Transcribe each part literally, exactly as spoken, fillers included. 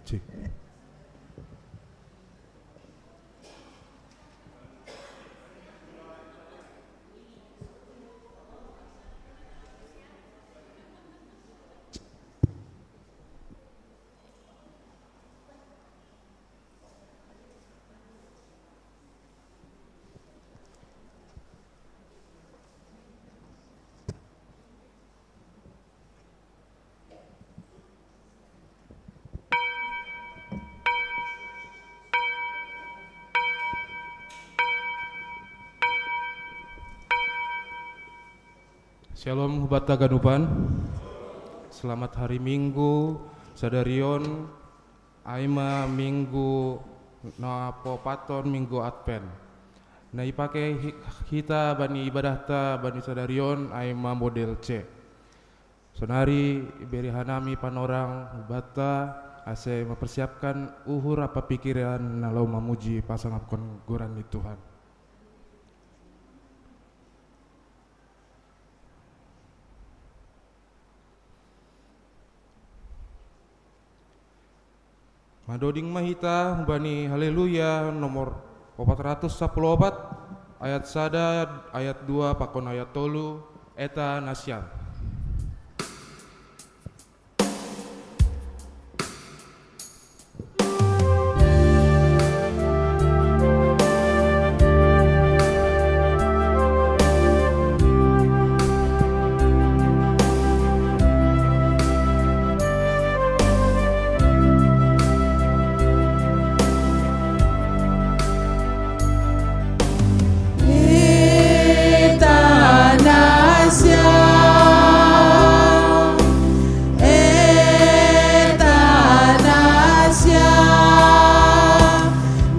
Cek. Shalom, hubatta ganupan. Selamat hari Minggu, sadarion, ai ma Minggu napopaton Minggu Advent. Na ipake hi-, hita bani ibadahta bani sadarion ai ma model C. Sonari ibere hanami panorang hubatta ase mempersiapkan uhur ampa pikiran na laho mamuji pasangapkon goran ni Tuhan. Madoding ma hita humbani Haleluya nomor opat ratus sapuluh opat, ayat sada, ayat dua, pakon ayat tolu, Eta Nasiam. Eta Nasiam, Eta Nasiam,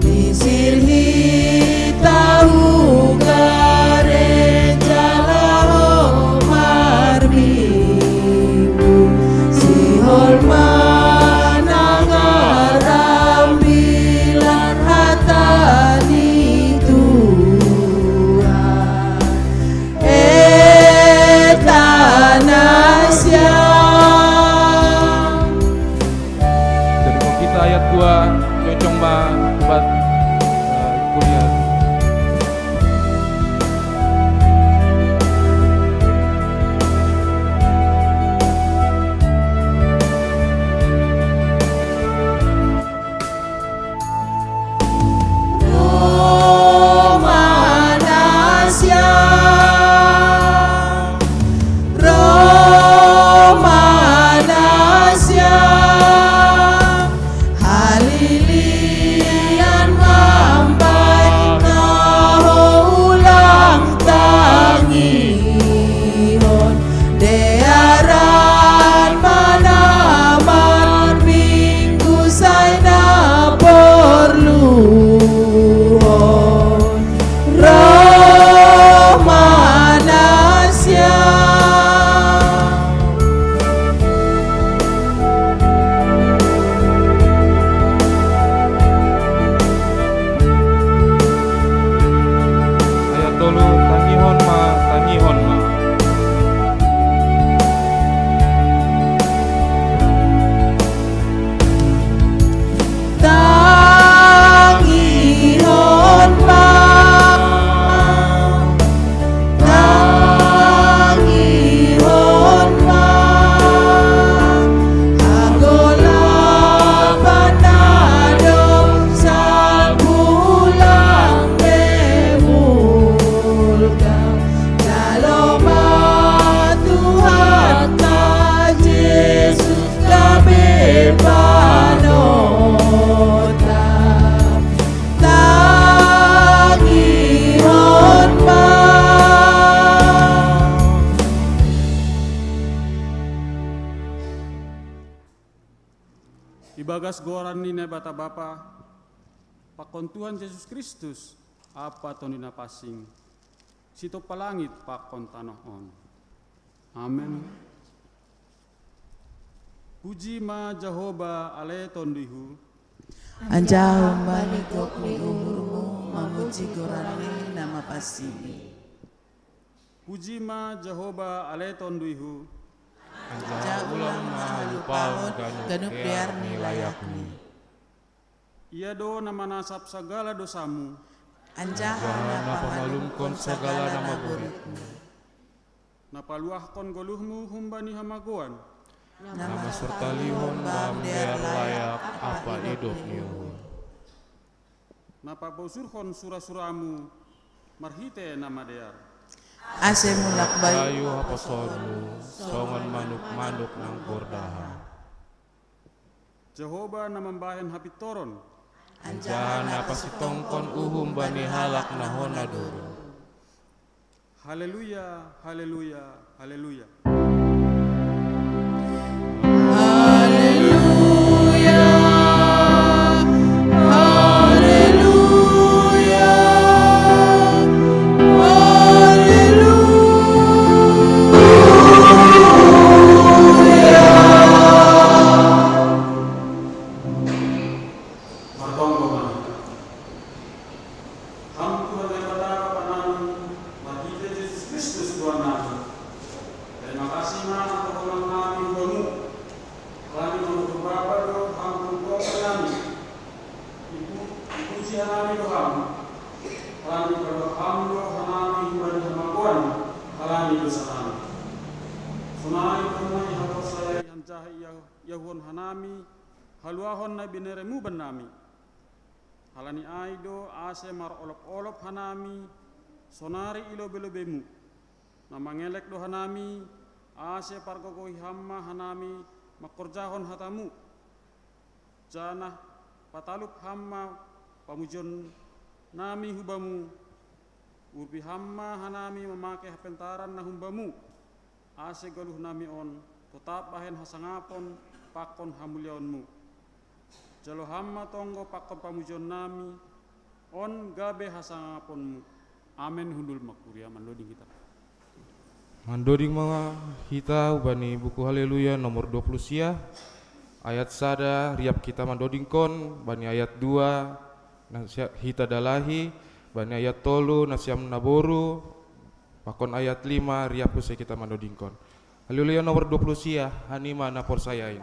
misir hita hu gareja laho marminggu, sihol manangar ambilan hata ni Tuhan. Eta Nasiam. Dari kita ayat dua, cocok ma buat, eh, kuliah. Roma Nasiam, Roma Nasiam, halilian mambahen na ho ulang tangihon, dearan ma na marminggu sai na porluhon. Roma Nasiam. Ayat tolu, tangihon ma, tangihon ma. Tangihon ma, tangihon ma, hagolapan na dob salpu ulang ne mulak. Jalo ma Tuhanta Jesus gabe panotap. Tangihon ma. Ibagas goran ni Naibata Bapa, pakon Tuhan Jesus Kristus, ampa Tondi Napansing, sitompa langit pakon tanoh on. Amen. Puji ma Jahowa ale TondiHu. Anjaha humbani gok ni uhurMu mamuji goranMi na mapansing i. Puji ma Jahowa ale TondiHu. Anjaha ulang ma hupahon ganup dear ni layakMi. Ia do na manasap sagala dosamu, anjaha Anjaha na pamalumkon sagala na maburitmu. Na paluahkon goluhmu humbani hamagoan, Na masortalihon bam dear layak ampa idop ni uhur. Na pabosurhon sura-suramu marhite na madear. Ase mulak bayu Bayu haposoonmu songon manuk-manuk na gordaha. Jahowa na mambahen hapintoron, Anjaha na pasitongkon uhum bani halak na hona duru. Haleluya, haleluya, haleluya. Haleluya. Haleluya. Haleluya. Martonggo ma hita. Ham Tuhan Naibata Bapa nami, marhite Jesus Kristus Tuhan nami. Terima kasih ma hatohonan nami hubamu. Halani manuhur Bapa do ham hatohonan nami. Ipu- Ipuji hanami do ham. Halani paluah ham do hanami humbani hamagoan halani dosa nami. Sonari tongma ihaporsayai anjaha iahuhon hanami haluahon na bineremu bannami. Halani ai do ase marolop-olop hanami sonari i lobe-lobemu. Na mangelek do hanami ase pargogohi ham ma hanami mangkorjahon hatamu. Janah patalup ham ma pamujion nami hubamu. Urupi ham ma hanami mamake hapentaran na humbamu, ase goluh nami on totap bahen hasangapon pakon hamuliaonmu. Jalo ham ma tonggo pakon pamujion nami on gabe hasangaponmu. Amen. Hundul ma kuria mandoding hita. Mandoding ma hita hubani buku Haleluya nomor dua puluh sia, ayat sada riap hita mandodingkon, bani ayat dua na sia- hita dalahi, bani ayat tolu na siam naboru, pakon ayat lima riap muse hita mandodingkon. Haleluya nomor dua puluh sia, hanima na porsaya in.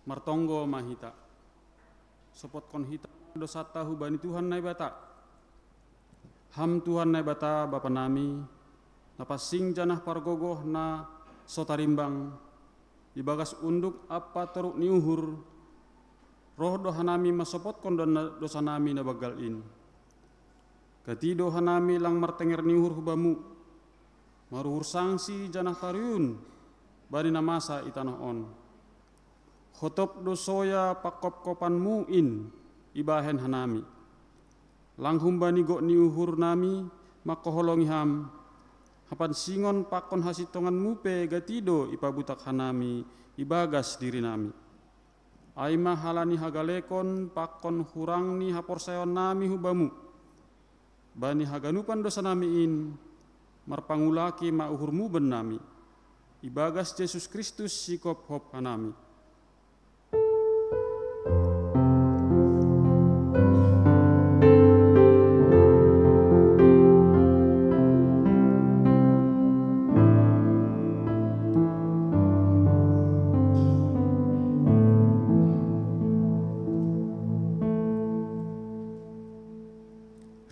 Martonggo ma hita. Sopotkon hita dosanta hubani Tuhan Naibata. Ham Tuhan Naibata Bapa nami, na pansing janah pargogoh na so tarimbang, ibagas unduk ampa toruk ni uhur, roh do hanami mansopotkon do-, dosa nami na banggal in. Gati do hanami lang martenger ni uhur hu Bamu, maruhur sangsi janah taruyun bani na masa i tanoh on. Hotop do soya pangkopkopanMu in ibahen hanami. Lang humbani gok ni uhur nami mangkoholongi Ham, hapansingon pakon hasintonganMu pe gati do ipabutak hanami ibagas diri nami. Ai ma halani hagalekon pakon hurang ni haporsayaon nami hu Bamu. Bani haganupan dosa nami in, marpangulaki ma uhurMu bannami. Ibagas Jesus Kristus sihop-hop hanami.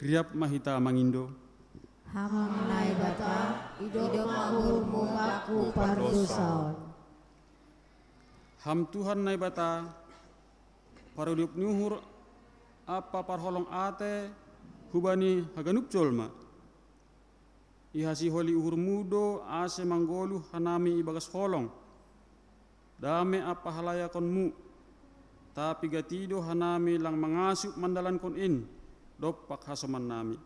Riap ma hita mangindo. Ham Naibata, idop ma uhurMu bakku pardosaon. Ham Tuhan Naibata, parudip ni uhur ampa parholong ate hubani haganup jolma. Ihasiholi uhurMu do ase manggoluh hanami ibagas holong, dame ampa halayakonMu. Tapi gati do hanami lang mangasup mandalankon in dompak hasoman nami.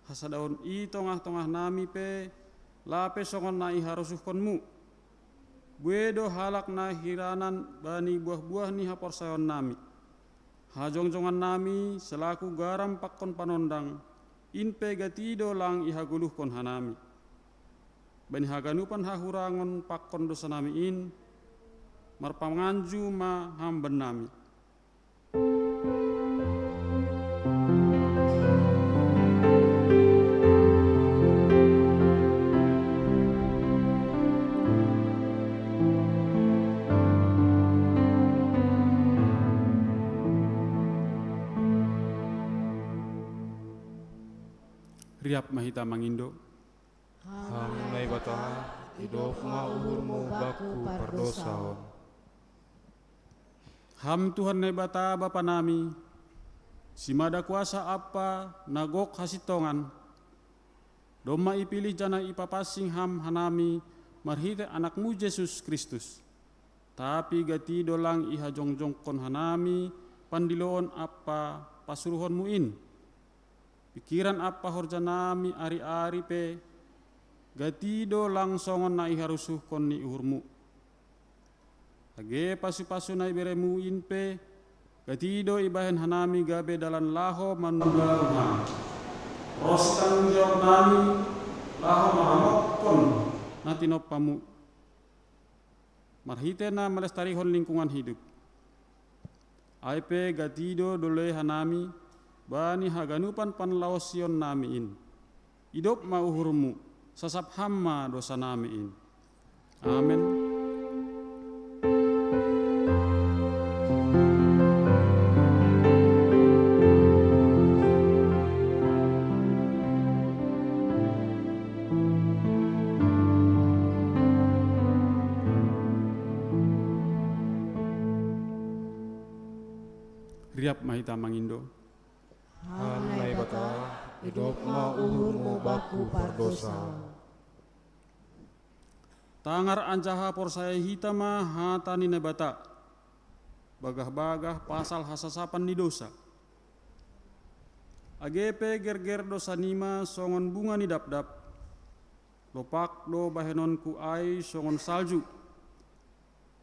Hasadaon i tongah-tongah nami pe, lape songon na iharosuhkonMu. Bue do halak na hiranan bani buah-buah ni haporsayaon nami. Hajongjongan nami selaku garam pakon panondang, in pe gati do lang ihagoluhkon hanami. Bani haganupan hahurangon pakon dosa nami in, marpamanju ma Ham bannami. Riap ma hita mangindo. Ham Naibata, idop ma uhurMu bakku pardosaon. Ham Tuhan Naibata Bapa nami, simada kuasa ampa na gok hasintongan, domma ipilih janah ipapansing Ham hanami marhitei AnakMu Jesus Kristus. Tapi gati do lang ihajongjongkon hanami pandiloon ampa pasuruhonMu in. Pingkiran ampa horja nami ari-ari pe, gati do lang songon na iharosuhkon ni uhurMu. Age pasu-pasu na ibereMu in pe, gati do ibahen hanami gabe dalan laho manulahi Ham. Ronsi tanggung jawab nami laho maramotkon na tinompaMu marhitei na malestarihon lingkungan hidup. Ai pe gati do dolei hanami bani haganupan panlaosion nami in. Idop ma uhurMu, sasap Ham ma dosa nami in. Amen. Riap ma hita mangindo. Ham Naibata, idop ma uhurMu bakku pardosaon. Tangar anjaha porsayai hita ma hata ni Naibata, bagah-bagah pasal hasasapan ni dousa. Age pe gerger do sanima songon bunga ni dapdap, lopak do bahenonku ai songon salju.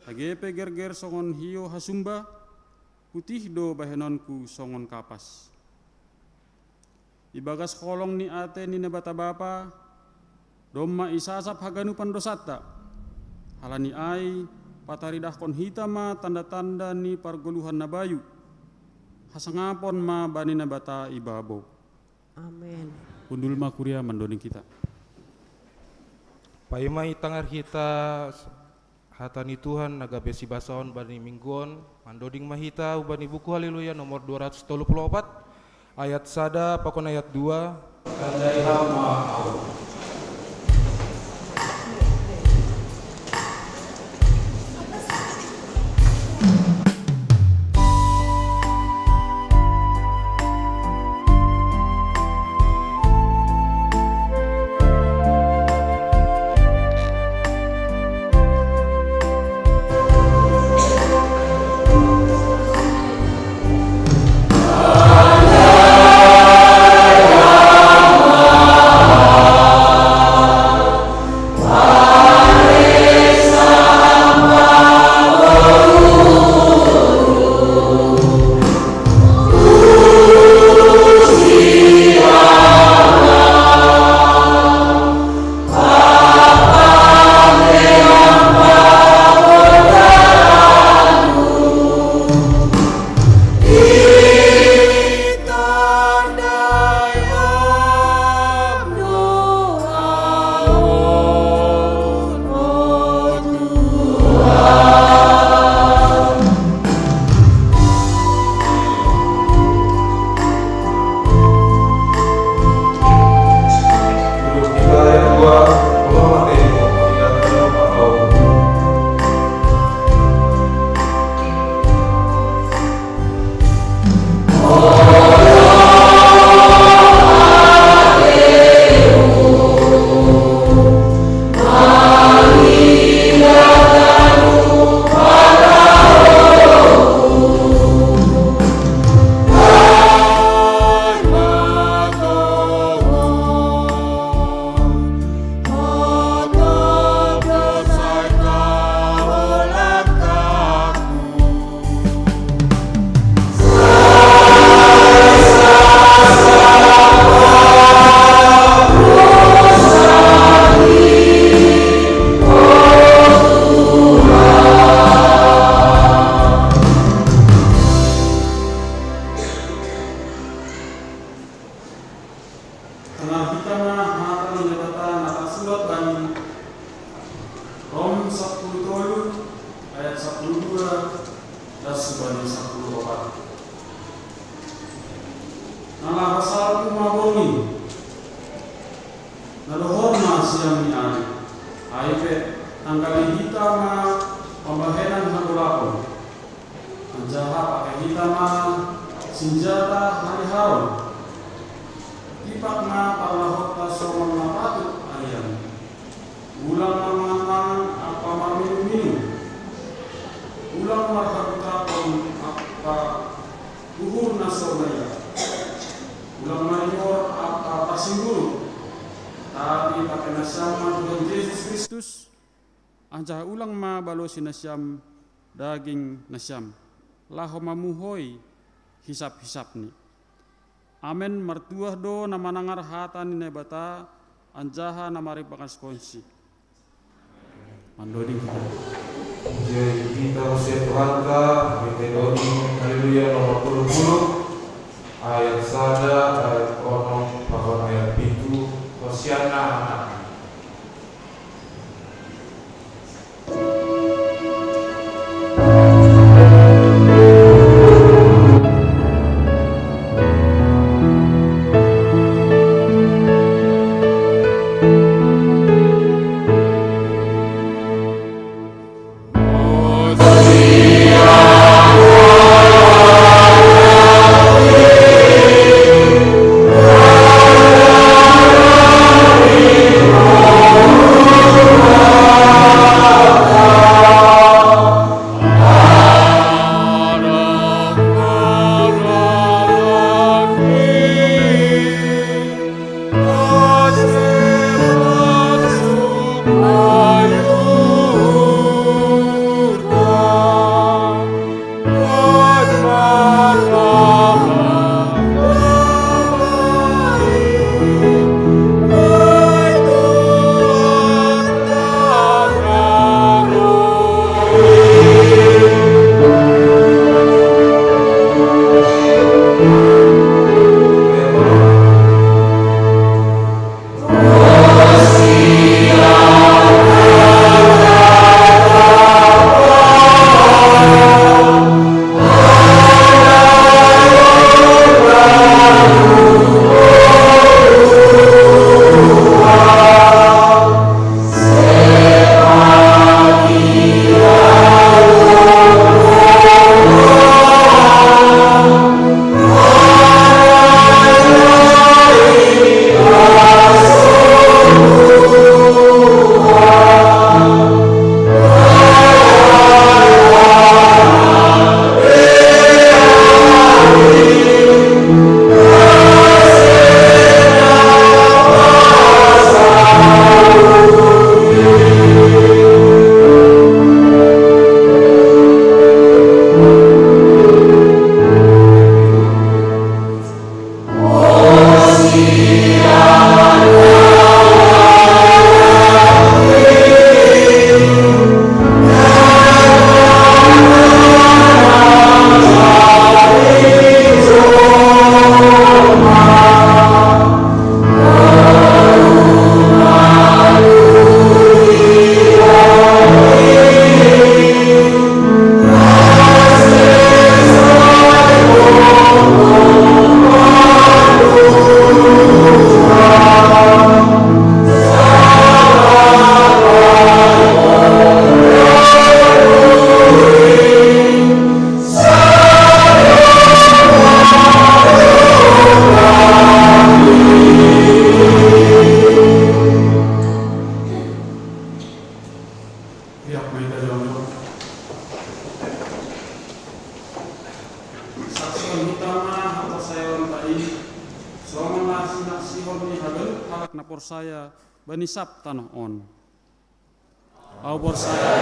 Age pe gerger songon hiou hasumba, putih do bahenonku songon kapas. Ibagas holong ni atei ni Naibata Bapa, domma isasap haganupan dousanta. Halani ai, pataridahkon hita ma tanda-tanda ni pargoluhan na bayu. Hasangapon ma bani Naibata i babou. Amen. Hundul ma kuria mandoding hita. Paima itangar hita Hata ni Tuhan na gabe sibasahon bani minggu on, mandoding ma hita hubani buku Haleluya nomor dua ratus tolu puluh opat, ayat sada pakon ayat dua. Tandai Ham ma ahu. Tangar hita ma hata ni Naibata na tarsurat bani Rom sapuluh tolu ayat sapuluh dua das hubani sapuluh opat. Na laho salpu ma bongi, na dohor ma siang ni ari, ai pe tanggali hita ma pambahenan hagolapon. Anjaha pake hita ma sinjata hariharon. Tipak ma parlahonta songon na patut arian. Ulang ma mangan-mangan ampa marminum-minum. Ulang marhagutapon ampa uhur na so maila. Ulang maringor ampa parsinggurup. Tapi pake nasiam ma Tuhan Jesus Kristus, anjaha ulang ma balosi nasiam daging nasiam, laho mamuhoi hisap-hisapni. Amen. Martuah do na manangar hata ni Naibata anjaha na maripangaskonsi. Mandoding hita. Jadi hita use Tuhanta, hita doding Haleluya nomor tolu puluh, ayat sada, ayat onom, pakon ayat pitu, Hosianna anak. Saksian utama haporsayaon ta i, songon na sinaksihon ni haganup halak na porsaya bani sab tanoh on. Ahu porsaya.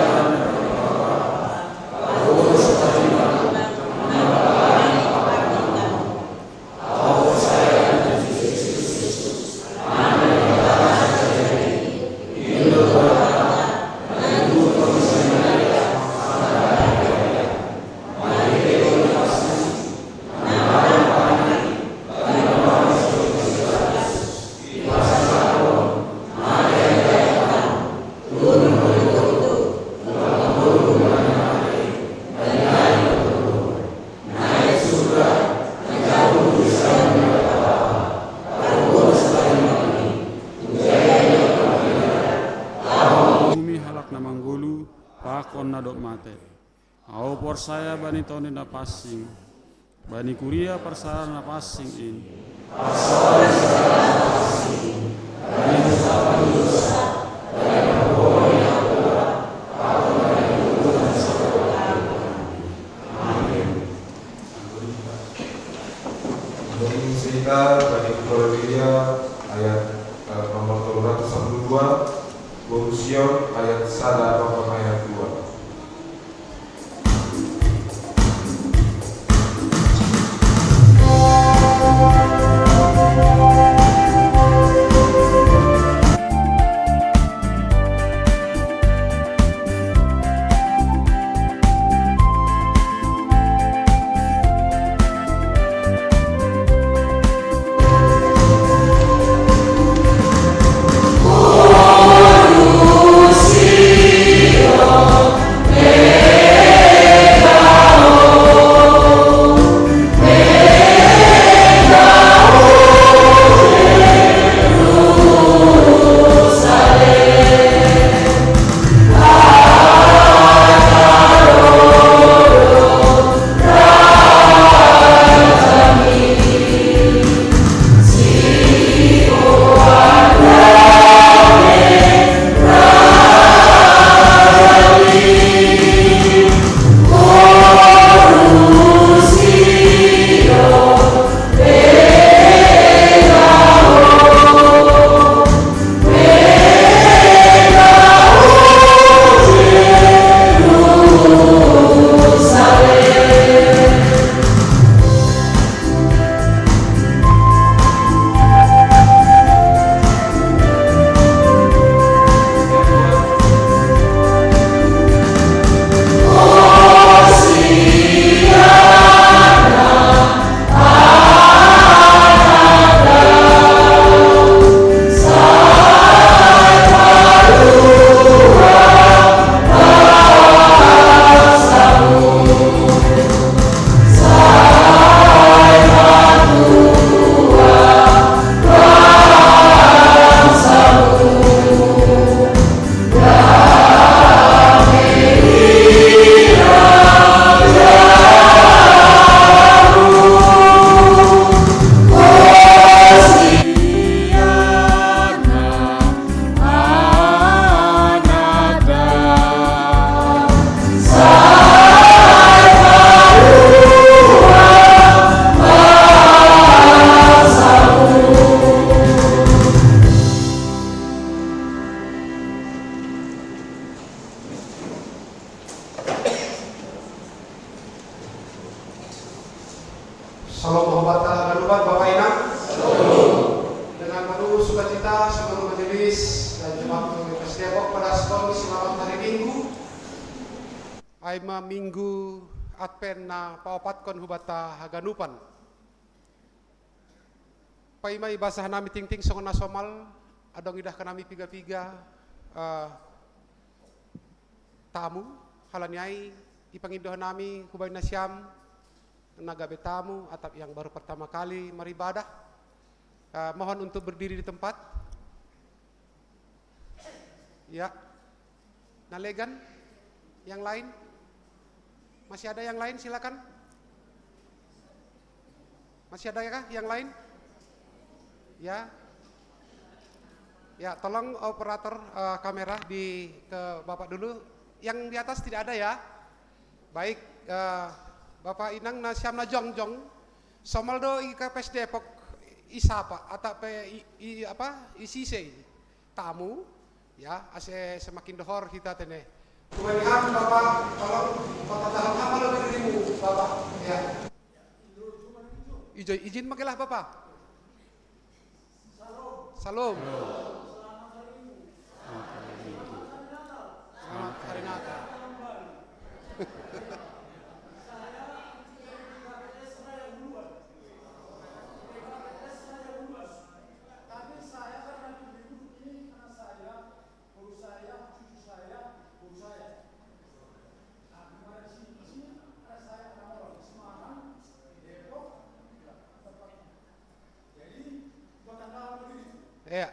Bumi halak na manggoluh, pakon na dob mate. Ahu porsaya bani Tondi Napansing, bani kuria parsaoran na pansing in, Bagi sehingga bagi Prolebelia ayat, eh, nomor tolu ratus dua puluh dua, Boru Sion ayat sada nomor ayat dua. Salom hormat haganupan Bapa Inang. Dengan penuh sukacita seluruh majelis dan jemaat P K S Depok merayaon selamat hari Minggu. Ai ma Minggu Advent na paopatkon hubanta haganupan. Paima ibasah nami tingting songon na somal, adong idahkon nami piga-piga, eh, tamu, halani ai ipangindo nami hubaen nasiam na gabe tamu atap yang baru pertama kali maribadah. Eh, mohon untuk berdiri di tempat. Ya. Na legan? Yang lain? Masih ada yang lain? Silakan. Masih adakah yang lain? Ya. Ya, tolong operator, eh, kamera di, ke Bapak dulu. Yang di atas tidak ada ya? Baik, eh, Bapak Inang na siam na jongjong, somaldo i K P S Depok, i sapa, atau pe i, i apa, i sisei, tamu, ya, ase semakin dohor kita tene. Kemudian Bapak, tolong kota dalam apa lo dirimu, Bapak? Ya. Ijo, izin makelah Bapak. Salam. Selamat hari Minggu. Selamat hari Natal. Iya.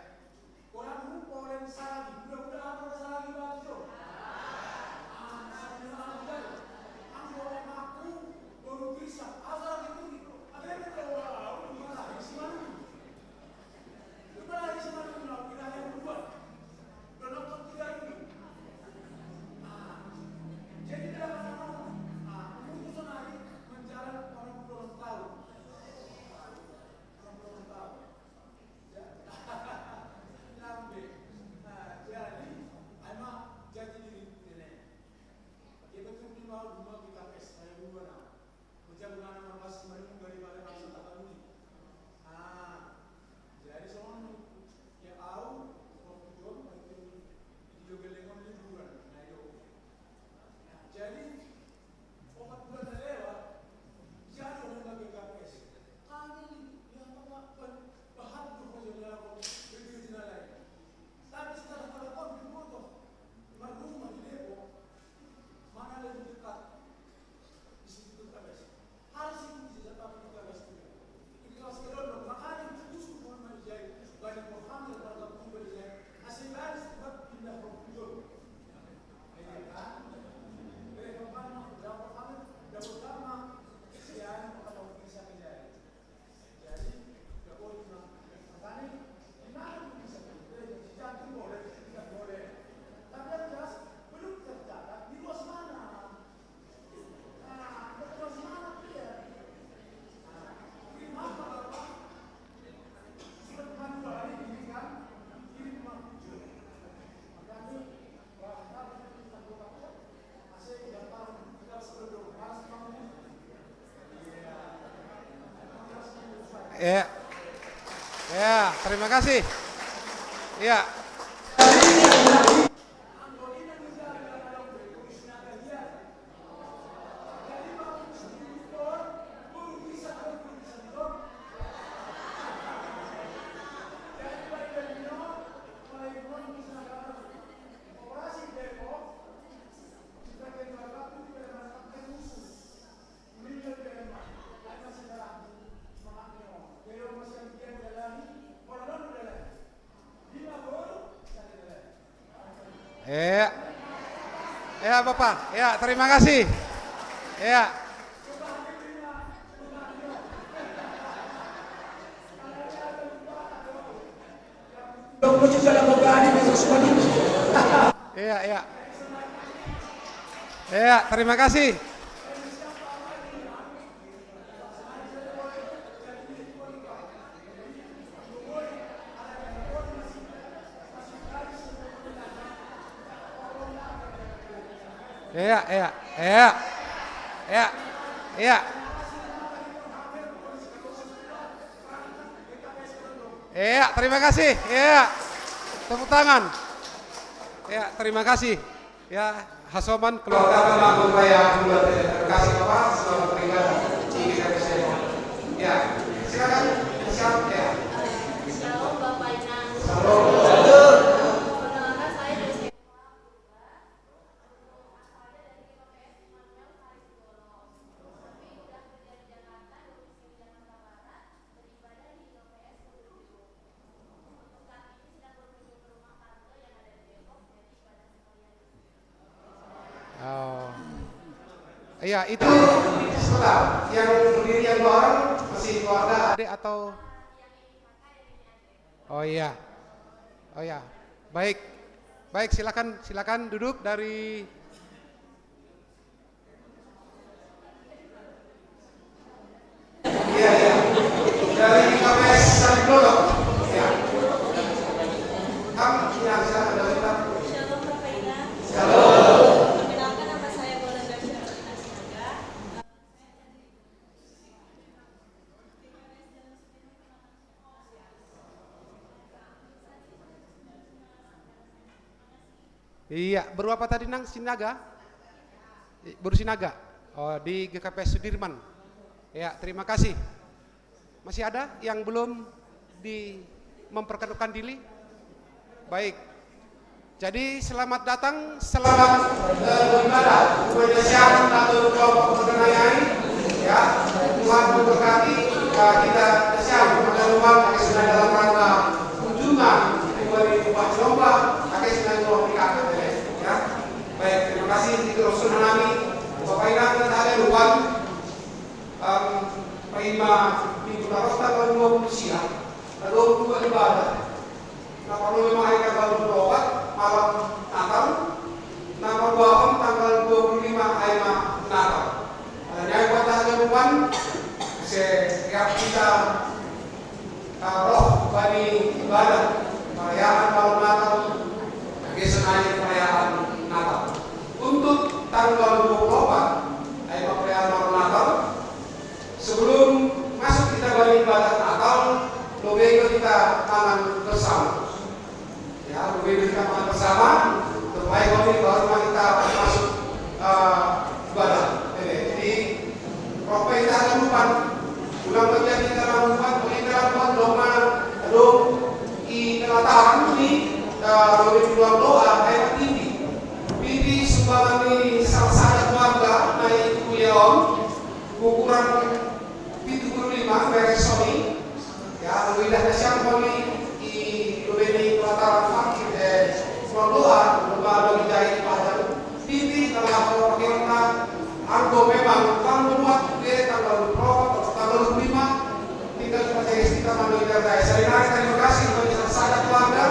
Ya. Ya, terima kasih. Ya. Iya. Ya, Bapak. Ya, terima kasih. Ya. Iya, iya. Iya, terima kasih. Iya, iya, iya. Iya. Iya. Iya, terima kasih. Iya. Tepuk tangan. Ya, terima kasih. Ya, hasoman keluarga. Terima kasih Bapak, selamat meninggal. Ya, silakan. Siap, ya. Shalom, Bapak Inang. Shalom. Perkenalkan, saya Jessica Purba. Asalnya dari I P S Immanuel Paris Goros. Tapi udah kerja di Jakarta, domisili Jakarta Barat, beribadah di I P S. Saat ini sedang berkunjung ke rumah tante yang ada di Depok, jadi ibadah sekalian di sini. Oh. Iya, itu sebentar. Yang berdiri yang dua orang masih keluarga, adik atau? Oh iya. Oh ya. Baik. Baik, silakan, silakan duduk dari Iya, baru apa tadi, Nang? Sinaga? Baru Sinaga. Oh, di G K P S Sudirman. Ya, terima kasih. Masih ada yang belum di memperkenalkan diri? Baik. Jadi selamat datang, selamat eh, beribadah. Kepada siang atau kelompok mengenai, ya, Tuhan memberkati eh, kita siang. Teman-teman, pakai dalam rangka kunjungan dua ribu empat lomba, pakai senang dua ya. Baik, terima kasih. Itu Rasul Hanami. Bapak Ibu, kita ada lupa. Em, Prima minggu taros tanggal dua puluh siang, lalu dua ibadah. Nah, kalau memang hari tanggal dua puluh empat malam Natal, nama dua om tanggal dua puluh lima hari ma- Natal. Ada nyai buat tanggal depan, se- siap kita eh, roh bani ibadah perayaan malam Natal, age senai perayaan Natal. Untuk tanggal dua puluh empat, ai perayaan malam Natal, sebelum masuk kita bani ibadah Natal, lebih kita tangan bersama. Ya, lebih kita tangan bersama, terbaik kami baru kita masuk eh, ibadah. Oke, jadi roh kita akan lupa. Ulang lagi kita akan lupa, kita akan lupa doma, dom i kelataran ini, eh, lebih keluar doa, kayak tinggi. Bibi sumbangan ini salah satu keluarga naik kuliah om, ukuran tujuh puluh lima, merek Sony. Ya, lebih dah kasihan kami di lebih di pelataran fakir, eh, keluar doa, rumah ada di jahit padang. Bibi telah mengingat, argo memang tanggal dua, eh, tanggal dua puluh empat, tanggal dua puluh lima, tinggal kita jadi kita mengingat, eh, saya terima kasih kepada salah satu keluarga,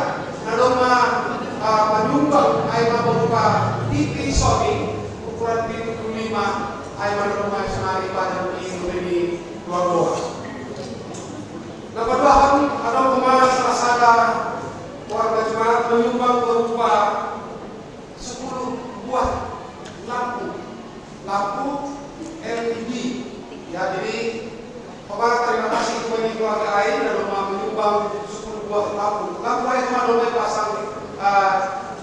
lalu ma- ah, menyumbang ai berupa T V Sony ukuran tujuh puluh lima, ai menerima senari pada ini menjadi dua buah. Nomor dua, ada rumah salah satu warga jemaat menyumbang berupa sepuluh buah lampu, lampu L E D. Ya, jadi Bapak, terima kasih kepada keluarga lain dan rumah menyumbang sepuluh buah lampu. Lampu lain cuma dompet pasang eh,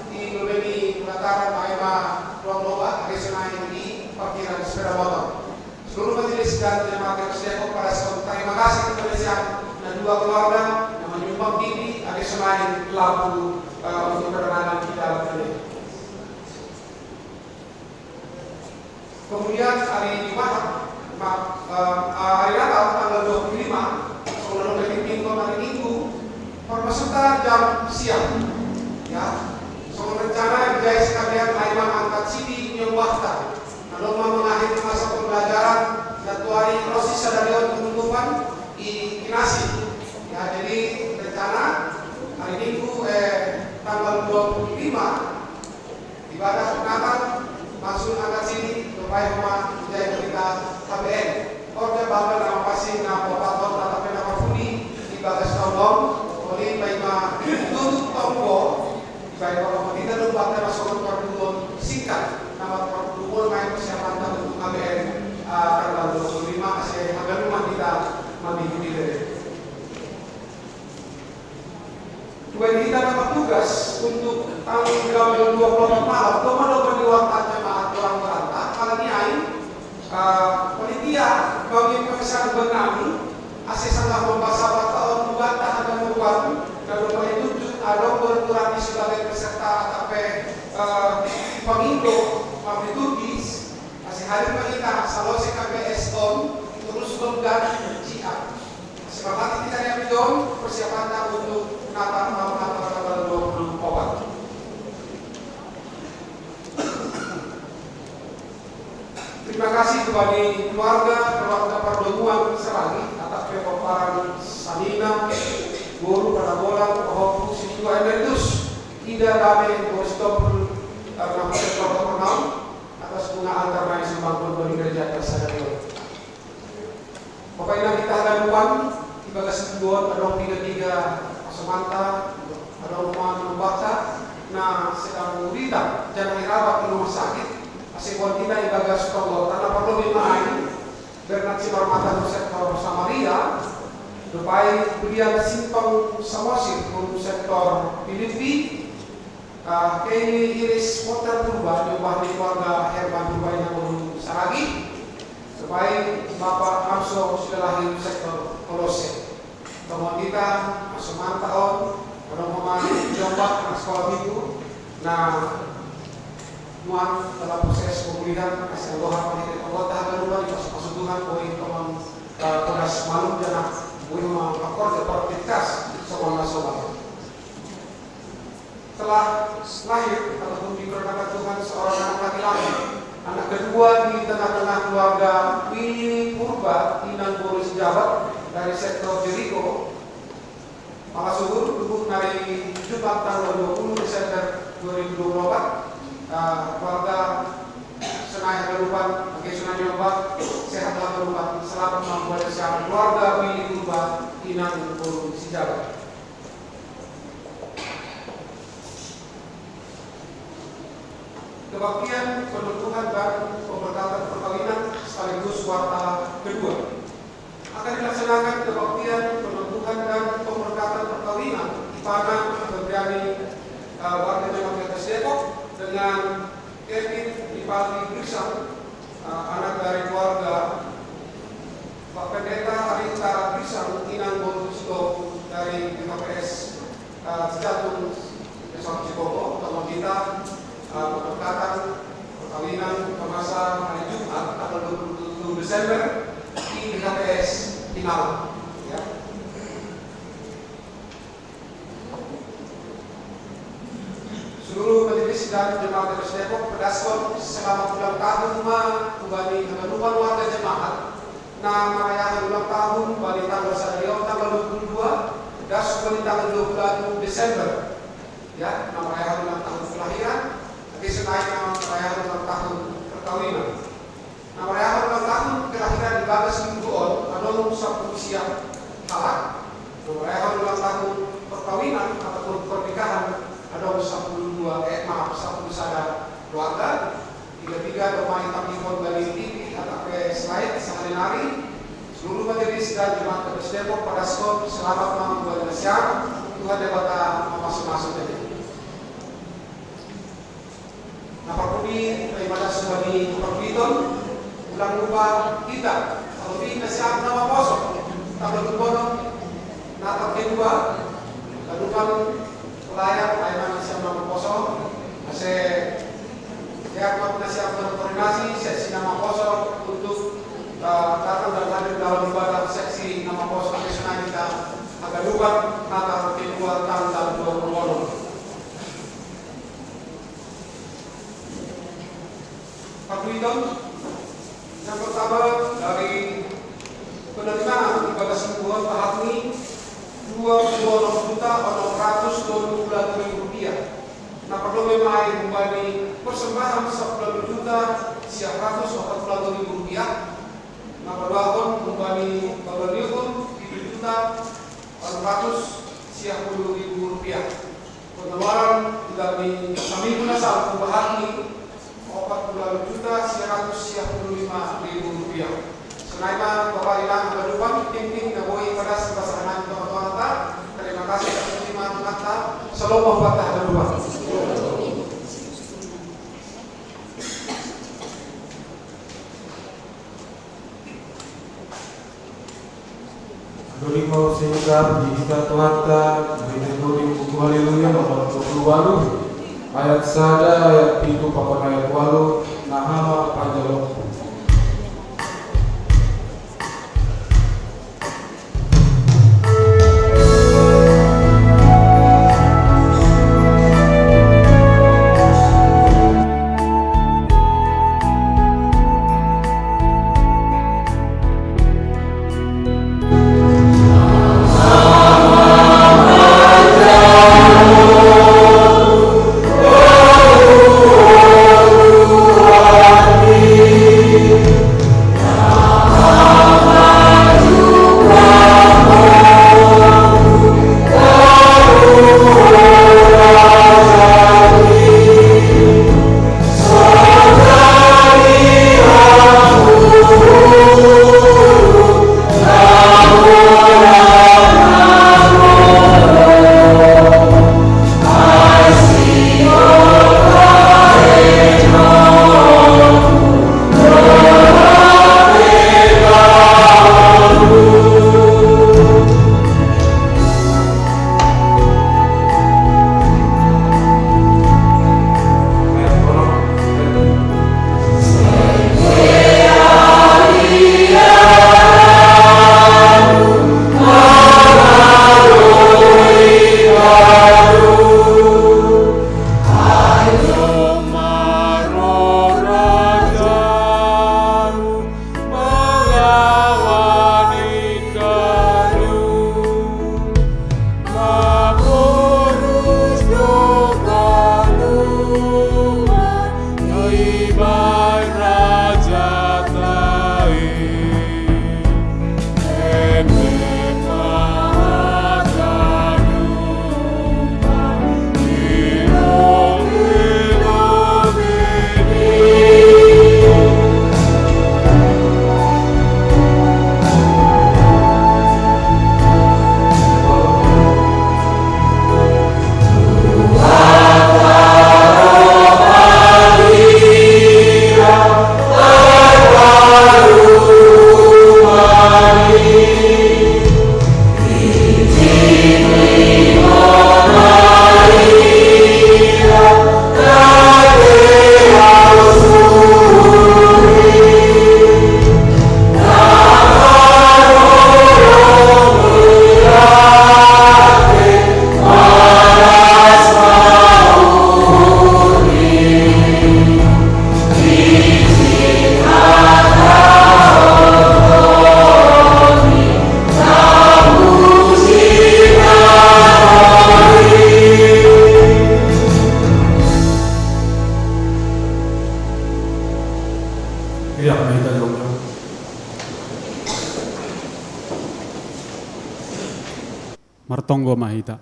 di dompet di pelataran Aima ruang lomba, ada senain di parkiran sepeda motor. Seluruh majelis dan jemaat yang setia kepada sekalian, terima kasih kepada siang dan dua keluarga yang menyumbang T V, ada senain lampu eh, untuk penerangan di dalam ini. Kemudian hari Jumat, ma- eh, hari Natal tanggal dua puluh lima, sebelum dari minggu hari Minggu, perpeserta jam siang, ya, sebelum rencana jai sekalian Aiman angkat sidi nyembahta, lalu mengakhiri masa pembelajaran dan tuari proses sadarion penutupan di kinasi. Ya, jadi rencana hari Minggu eh, tanggal dua puluh lima Ibadah Natal, maksud angkat sini, tupai homa, jai berita H B N. Orja bangga nama pasing na popaton tatape nama puni, ibadah setongong, oli paima tutup tonggo, ibadah pokok kita dong bangga masuk pertemuan singkat, nama pertemuan main persiapan untuk H B N ah, tanggal dua puluh lima, asyik agak rumah kita mandi dulu. Tuan kita dapat tugas untuk tanggal dua puluh empat malam, doma-doma di warta jemaat orang berantah, kalau ni ain, uh, panitia bagi pesan benami, asis sangat membasa warta orang berantah dan membuat, kalau paling tujuh, ada berkurang di sebagai peserta, tapi uh, pengindo, pamitutis, masih hadir kita, selalu C K P S on, terus mengganti jiat. Semangat kita yang John, persiapan untuk Natal, malam Natal tanggal dua puluh empat. Terima kasih kepada keluarga, keluarga pertemuan Seragi, atas kepaparan Sanina, Guru Panabola, Pahompu, Situa Emeritus, Ida Dame, Bos Topul, Ternak Sektor Terkenal, atas bunga antar main sembangkun bagi gereja tersebut. Bapak Ibu kita hadapan, ibadah sebuah adong tiga-tiga semanta, adong rumah bakta, nah sedang berita, jangan dirawat di rumah sakit, masih buat kita ibadah sekolah, karena perlu dimain, Bernard Simarmata sektor Samaria, Dupai William Simpang Samosir sektor Filipi, Ah, kini Iris Potter Purba, nyumbah di keluarga Herman Purba inang ulun Saragi, sebagai Bapak Arso sudah lahir sektor Kolose. Teman kita, masuk mantap on, orang pemain jombak, anak sekolah minggu. Nah, nuan dalam proses pemulihan, kasih doa pakai dan Allah tahan lupa di pas masuk Tuhan, boleh teman, eh, pedas malam jangan boleh mengakor ke produktivitas sekolah nasional. Telah lahir ataupun diperanakan Tuhan seorang anak laki-laki, anak kedua di tengah-tengah keluarga Willy Purba, inang Boru Sijabat dari sektor Jeriko. Maka subur, tubuh hari Jumat tanggal dua puluh Desember dua ribu dua puluh empat, eh, keluarga Senai Hagalupan, oke, Senai Nyoba, sehat Hagalupan, selamat membuat siang keluarga Willy Purba, inang Boru Sijabat. Kebaktian peneguhan dan pemberkatan perkawinan sekaligus warta kedua. Akan dilaksanakan kebaktian peneguhan dan pemberkatan perkawinan Ipana Febriani, eh, warga Jakarta Depok dengan Kevin Ipaldi Grisang, eh, anak dari keluarga Pak Pendeta Arita Grisang, inang Boru Sito dari G K P S, eh, Cijantung, Desa Cikoko, untuk meminta, eh, pemberkatan perkawinan ke masa hari Jumat tanggal dua puluh tujuh Desember di G K P S Tinala. Ya. Seluruh majelis dan jemaat Depok pedaskon selamat ulang tahun ma ubani haganupan warga jemaat. Nah, merayakan ulang tahun bani tanggal sadarion tanggal dua puluh dua, das bani tanggal dua puluh satu Desember. Ya, nah, merayakan ulang tahun kelahiran, tapi selain merayakan ulang tahun perkawinan. Nah, merayakan ulang tahun kelahiran di bagas minggu on, adong sapuluh siap halak. Nah, merayakan ulang tahun perkawinan ataupun pernikahan, adong sapuluh dua, eh, maaf, sapuluh sada keluarga. Tiga-tiga doa hitam di dari T V, atau ke slide, sehari-hari. Seluruh majelis dan jemaat Kudus Depok pada skop, selamat malam buat siang. Tuhan Debata memasuk-masuk aja. Nah, perkudi daripada sebagai perkuriton, ulang lupa kita, kalau di nasihat nama kosong, tak berkumpul, nah, tak kedua, lalu kan pelayan, layanan nasihat nama kosong, saya, saya buat nasihat berkoordinasi, seksi nama kosong untuk, eh, datang dan hadir dalam ibadah seksi nama kosong, di sana kita agak lupa, nah, tak kedua, tanggal dua puluh. Pagwiton, yang pertama dari penerimaan ibadah simpuhan tahap ini dua puluh enam juta enam ratus dua puluh ribu rupiah. Nah, perlu memang membani persembahan sepuluh juta sia ratus empat puluh ribu rupiah. Nah, perlu membani balon tujuh juta enam ratus sia puluh ribu rupiah. Pengeluaran dari kami guna saat pembahasan ini empat puluh juta sembilan ratus sembilan puluh lima ribu rupiah. Selain Bapak Inang Badupan, tim-tim Naboi pada sebasahan Bapak Tuan, terima kasih atas terima kata. Shalom Bapak Badupan. Dua lima usia kita, puji kita Tuhan ta, beri duri buku haleluya nomor dua puluh waluh, ayat sada, ayat pitu, pakon ayat waluh, Nahama Panjalok. Martonggo ma hita.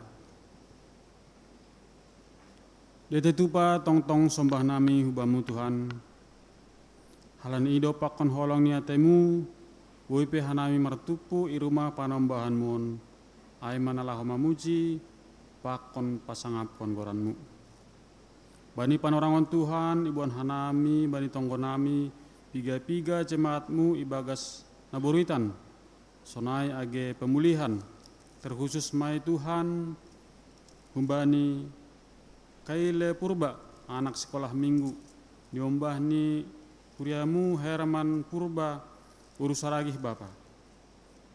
Dete tupa tongtong sombah nami hu Bamu Tuhan, halani i do pakon holong ni atemu, boi pe hanami martumpu i rumah panombahanmu on, ai ma na laho mamuji pakon pasangapkon goranmu. Bani panorangon Tuhan, iboan hanami bani tonggo nami piga-piga jemaatmu ibagas na boru i tan, sonai age pemulihan, terkhusus ma i Tuhan, humbani Kaile Purba, anak sikolah minggu, niombah ni kuriamu Herman Purba, boru Saragih bapa,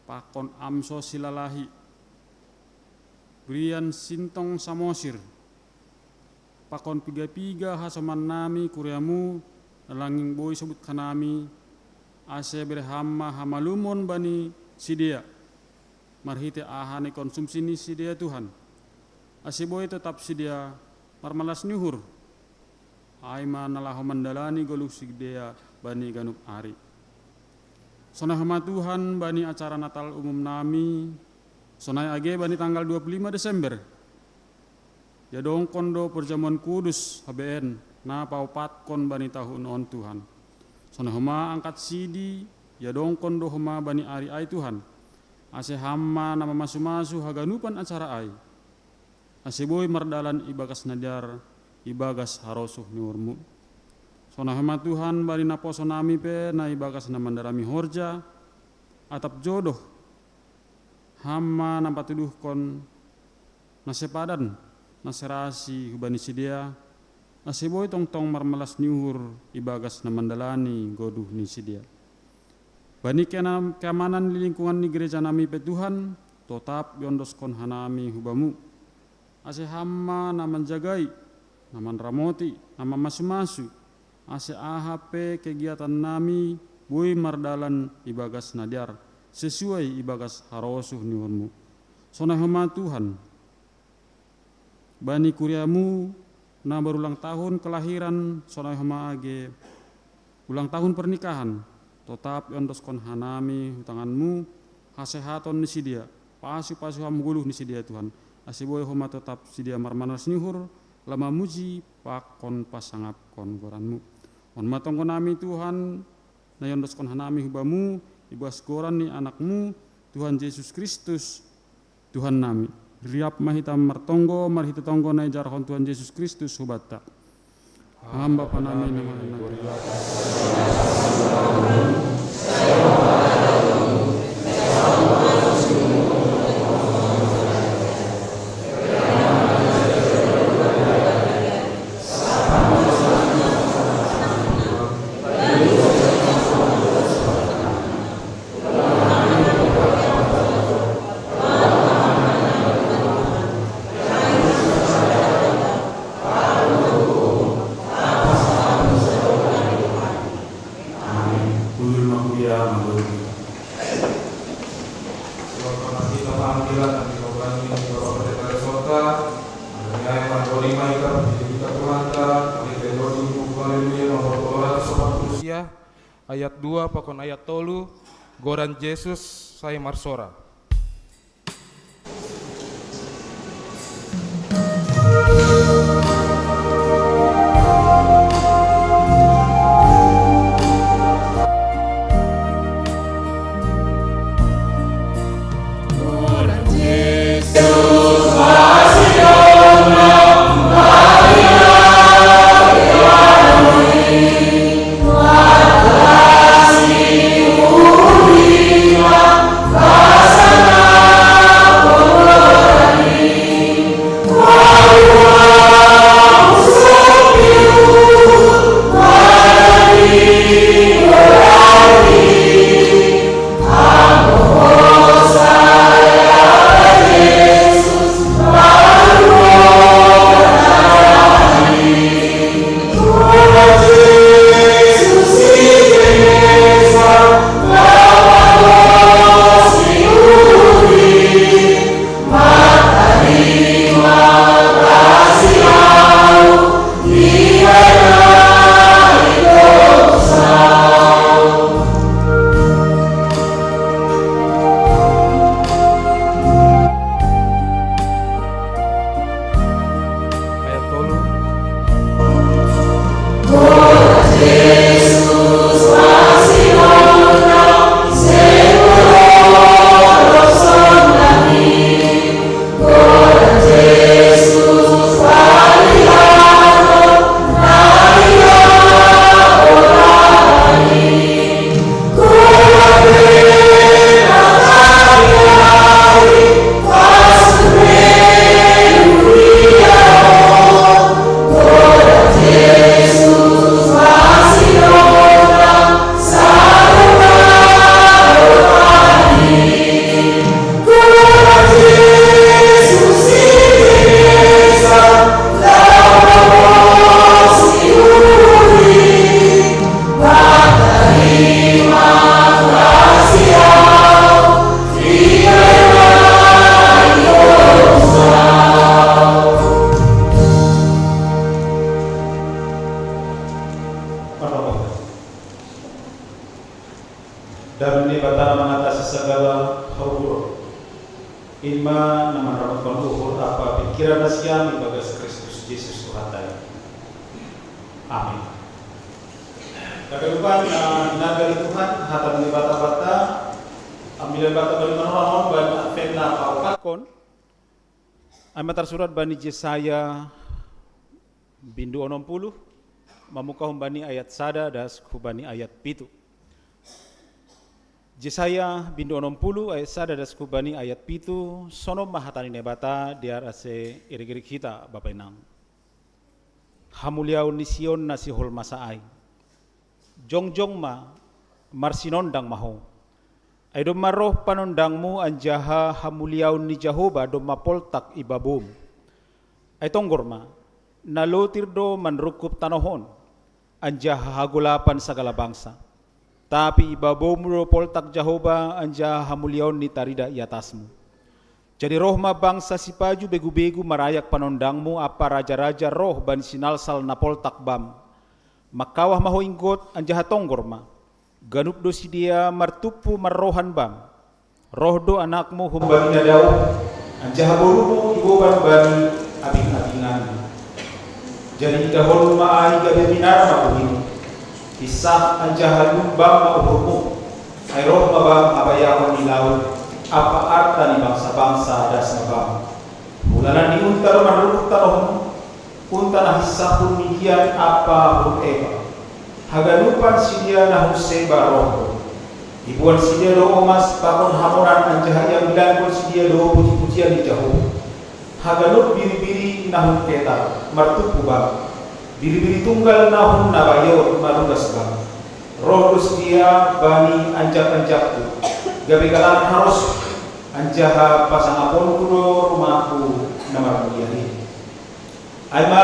pakon Amso Silalahi, Brian Sintong Samosir, pakon piga-piga hasoman nami kuriamu, na langa boi sobut hanami, ase bere Ham ma hamalumon bani sidea, marhite aha ni konsumsi ni sidea Tuhan, ase boi totap sidea marmalas ni uhur, ai ma na laho mandalani goluh sidea bani ganup ari. Sonai homa Tuhan bani acara Natal umum nami, sonai age bani tanggal dua puluh lima Desember, iadongkon do perjamuan kudus habeen na paopatkon bani tahun on Tuhan. Sonai homa angkat sidi, iadongkon do homa bani ari ai Tuhan, ase Ham ma na mamasu-masu haganupan acara ai, ase boi mardalan ibagas na dear ibagas harosuh ni uhurmu. Sonai homa Tuhan bani naposo nami pe na ibagas na mandarami horja, atap jodoh, Ham ma na patuduhkon na sepadan, na serasi hubani sidea, ase boi tongtong marmalas ni uhur ibagas na mandalani goluh ni sidea. Bani kena keamanan ni lingkungan ni gereja nami pe Tuhan, totap iondoskon hanami hu Bamu, ase Ham ma na manjagai, na manramoti, na mamasu-masu, ase aha pe kegiatan nami boi mardalan ibagas na dear, sesuai ibagas harosuh ni uhurmu. Sonai homa Tuhan bani kuriamu na berulang tahun kelahiran, sonai homa age ulang tahun pernikahan, totap iondoskon hanami hu tanganmu hasehaton ni sidea, pasu-pasu Ham goluh ni sidea Tuhan, ase boi homa totap sidea marmalas ni uhur, laho mamuji pakon pasangapkon goranmu. On ma tonggo nami Tuhan, na iondoskon hanami hu Bamu, ibagas goran ni Anakmu, Tuhan Jesus Kristus, Tuhan nami. Riap ma hita martonggo marhite tonggo na ijarhon Tuhan Jesus Kristus hubanta. Ham Bapa nami na marnagari. Amin. Kudul ma kuria mandok. Sebab karena kita panggilan dan kita berani, Bapak Pendeta Resota, ada nyai mandori maika, kita Tuhan ta, kita dodi, haleluya, mambotoran, Iya, ayat dua pakon ayat tolu, goran Jesus sai marsora. Ayat tolu. Dame ni Debata na mangatasi sagala hauhuron, in ma na manramotkan uhur ampa pingkiran nasiam ibagas Kristus Jesus Tuhanta i. Amin. Taga lupan na nagari Tuhan, hata ni Debata banta, ambilan banta bani manoran on bani Advent na paopatkon. Ai ma tarsurat bani Jesaya bindu onom puluh, mamuka humbani ayat sada das hubani ayat pitu. Jesaya bindu onom puluh ayat sada das hubani ayat pitu, sonom ma hata ni Debata, dear ase irik-irik hita bapa inang. Hamuliaon ni Sion na sihol masa ai. Jongjong ma, marsinondang ma ho. Ai domma roh panondangmu anjaha hamuliaon ni Jahowa domma poltak i babom. Ai tonggor ma, na lotir do manrungkub tanoh on, anjaha hagolapan sagala bangsa. Tapi i babommu do poltak Jahowa anjaha hamuliaonni tarida i atasmu. Jadi roh ma bangsa sipaju begu-begu marayak panondangmu ampa raja-raja roh bani sinalsal na poltak bam. Mangkawah ma ho inggot anjaha tonggor ma. Ganup do sidea martumpu marrohan bam. Roh do anakmu humbani na dao, anjaha borumu iboban bani abing-abinganmu. Jadi idahonmu ma ai gabe minar ma buhim, hinsah anjaha lumbang ma uhurmu, ai roh ma bam habayahon ni laut, ampa arta ni bangsa-bangsa das ma bam. Hulani unta do manrungkub tanohmu, unta na hinsah hun Midian ampa hun Efa. Haganupan sidea na hun Seba roh do. Iboan sidea do omas pakon hamonan anjaha iambilankon sidea do puji-pujian ni Jahowa. Haganup biri-biri na hun Ketar martumpu bam. Biri-biri tunggal na hun Nabaeot marugas bam. Roh do sidea bani anjak-anjakku, gabe galangan harosku, anjaha pasangaponku do rumahku na marmulia in. Ai ma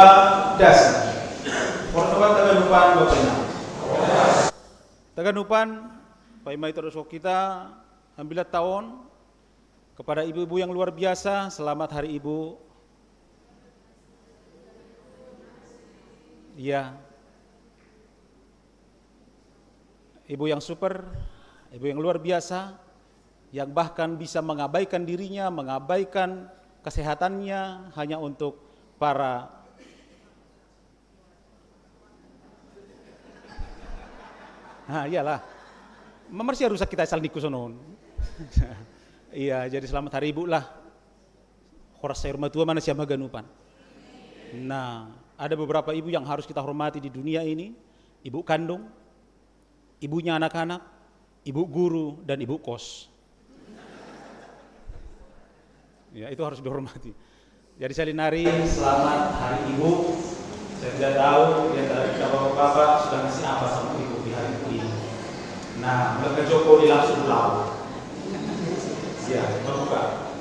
das. Hormat banta ganupan bapa inang. Taganupan, paima ita doshon hita ambilan ta on, kepada ibu-ibu yang luar biasa, selamat Hari Ibu. Iya. Ibu yang super, ibu yang luar biasa, yang bahkan bisa mengabaikan dirinya, mengabaikan kesehatannya hanya untuk para Ah, iyalah. Mamarsi rusak kita asal niku sonon. Iya, jadi selamat hari ibu lah. Horas sayur matua mana siapa ganupan. Nah, ada beberapa ibu yang harus kita hormati di dunia ini. Ibu kandung, ibunya anak-anak, ibu guru, dan ibu kos. Ya, itu harus dihormati. Jadi saya linari, selamat hari ibu. Saya tidak tahu di antara kita bapak-bapak sudah ngasih apa sama ibu di hari ibu ini. Nah, mereka Joko di langsung pulau. Ya, terbuka.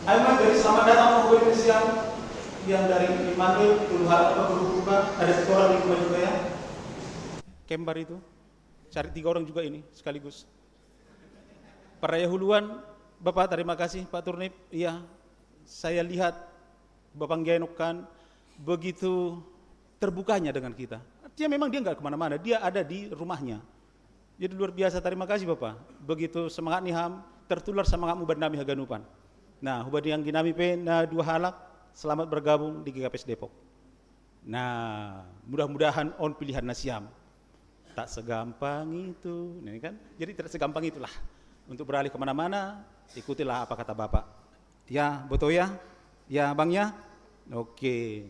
Ayo Mas, jadi selamat datang Bapak Ibu siang yang dari Immanuel, dulu harap apa dulu buka, ada setoran di rumah juga ya. Kembar itu, cari tiga orang juga ini sekaligus. Para Yahuluan, Bapak terima kasih Pak Turnip, iya saya lihat Bapak Genok kan begitu terbukanya dengan kita. Artinya memang dia nggak kemana-mana, dia ada di rumahnya. Jadi luar biasa, terima kasih Bapak. Begitu semangat nih ham, tertular semangatmu buat nami haganupan. Nah, hubadi yang ginami pe na dua halak, selamat bergabung di G K P S Depok. Nah, mudah-mudahan on pilihan nasiam. Tak segampang itu, ini kan? Jadi tidak segampang itulah. Untuk beralih kemana-mana, ikutilah apa kata Bapak. Ya, betul ya? Ya, Bang ya? Oke.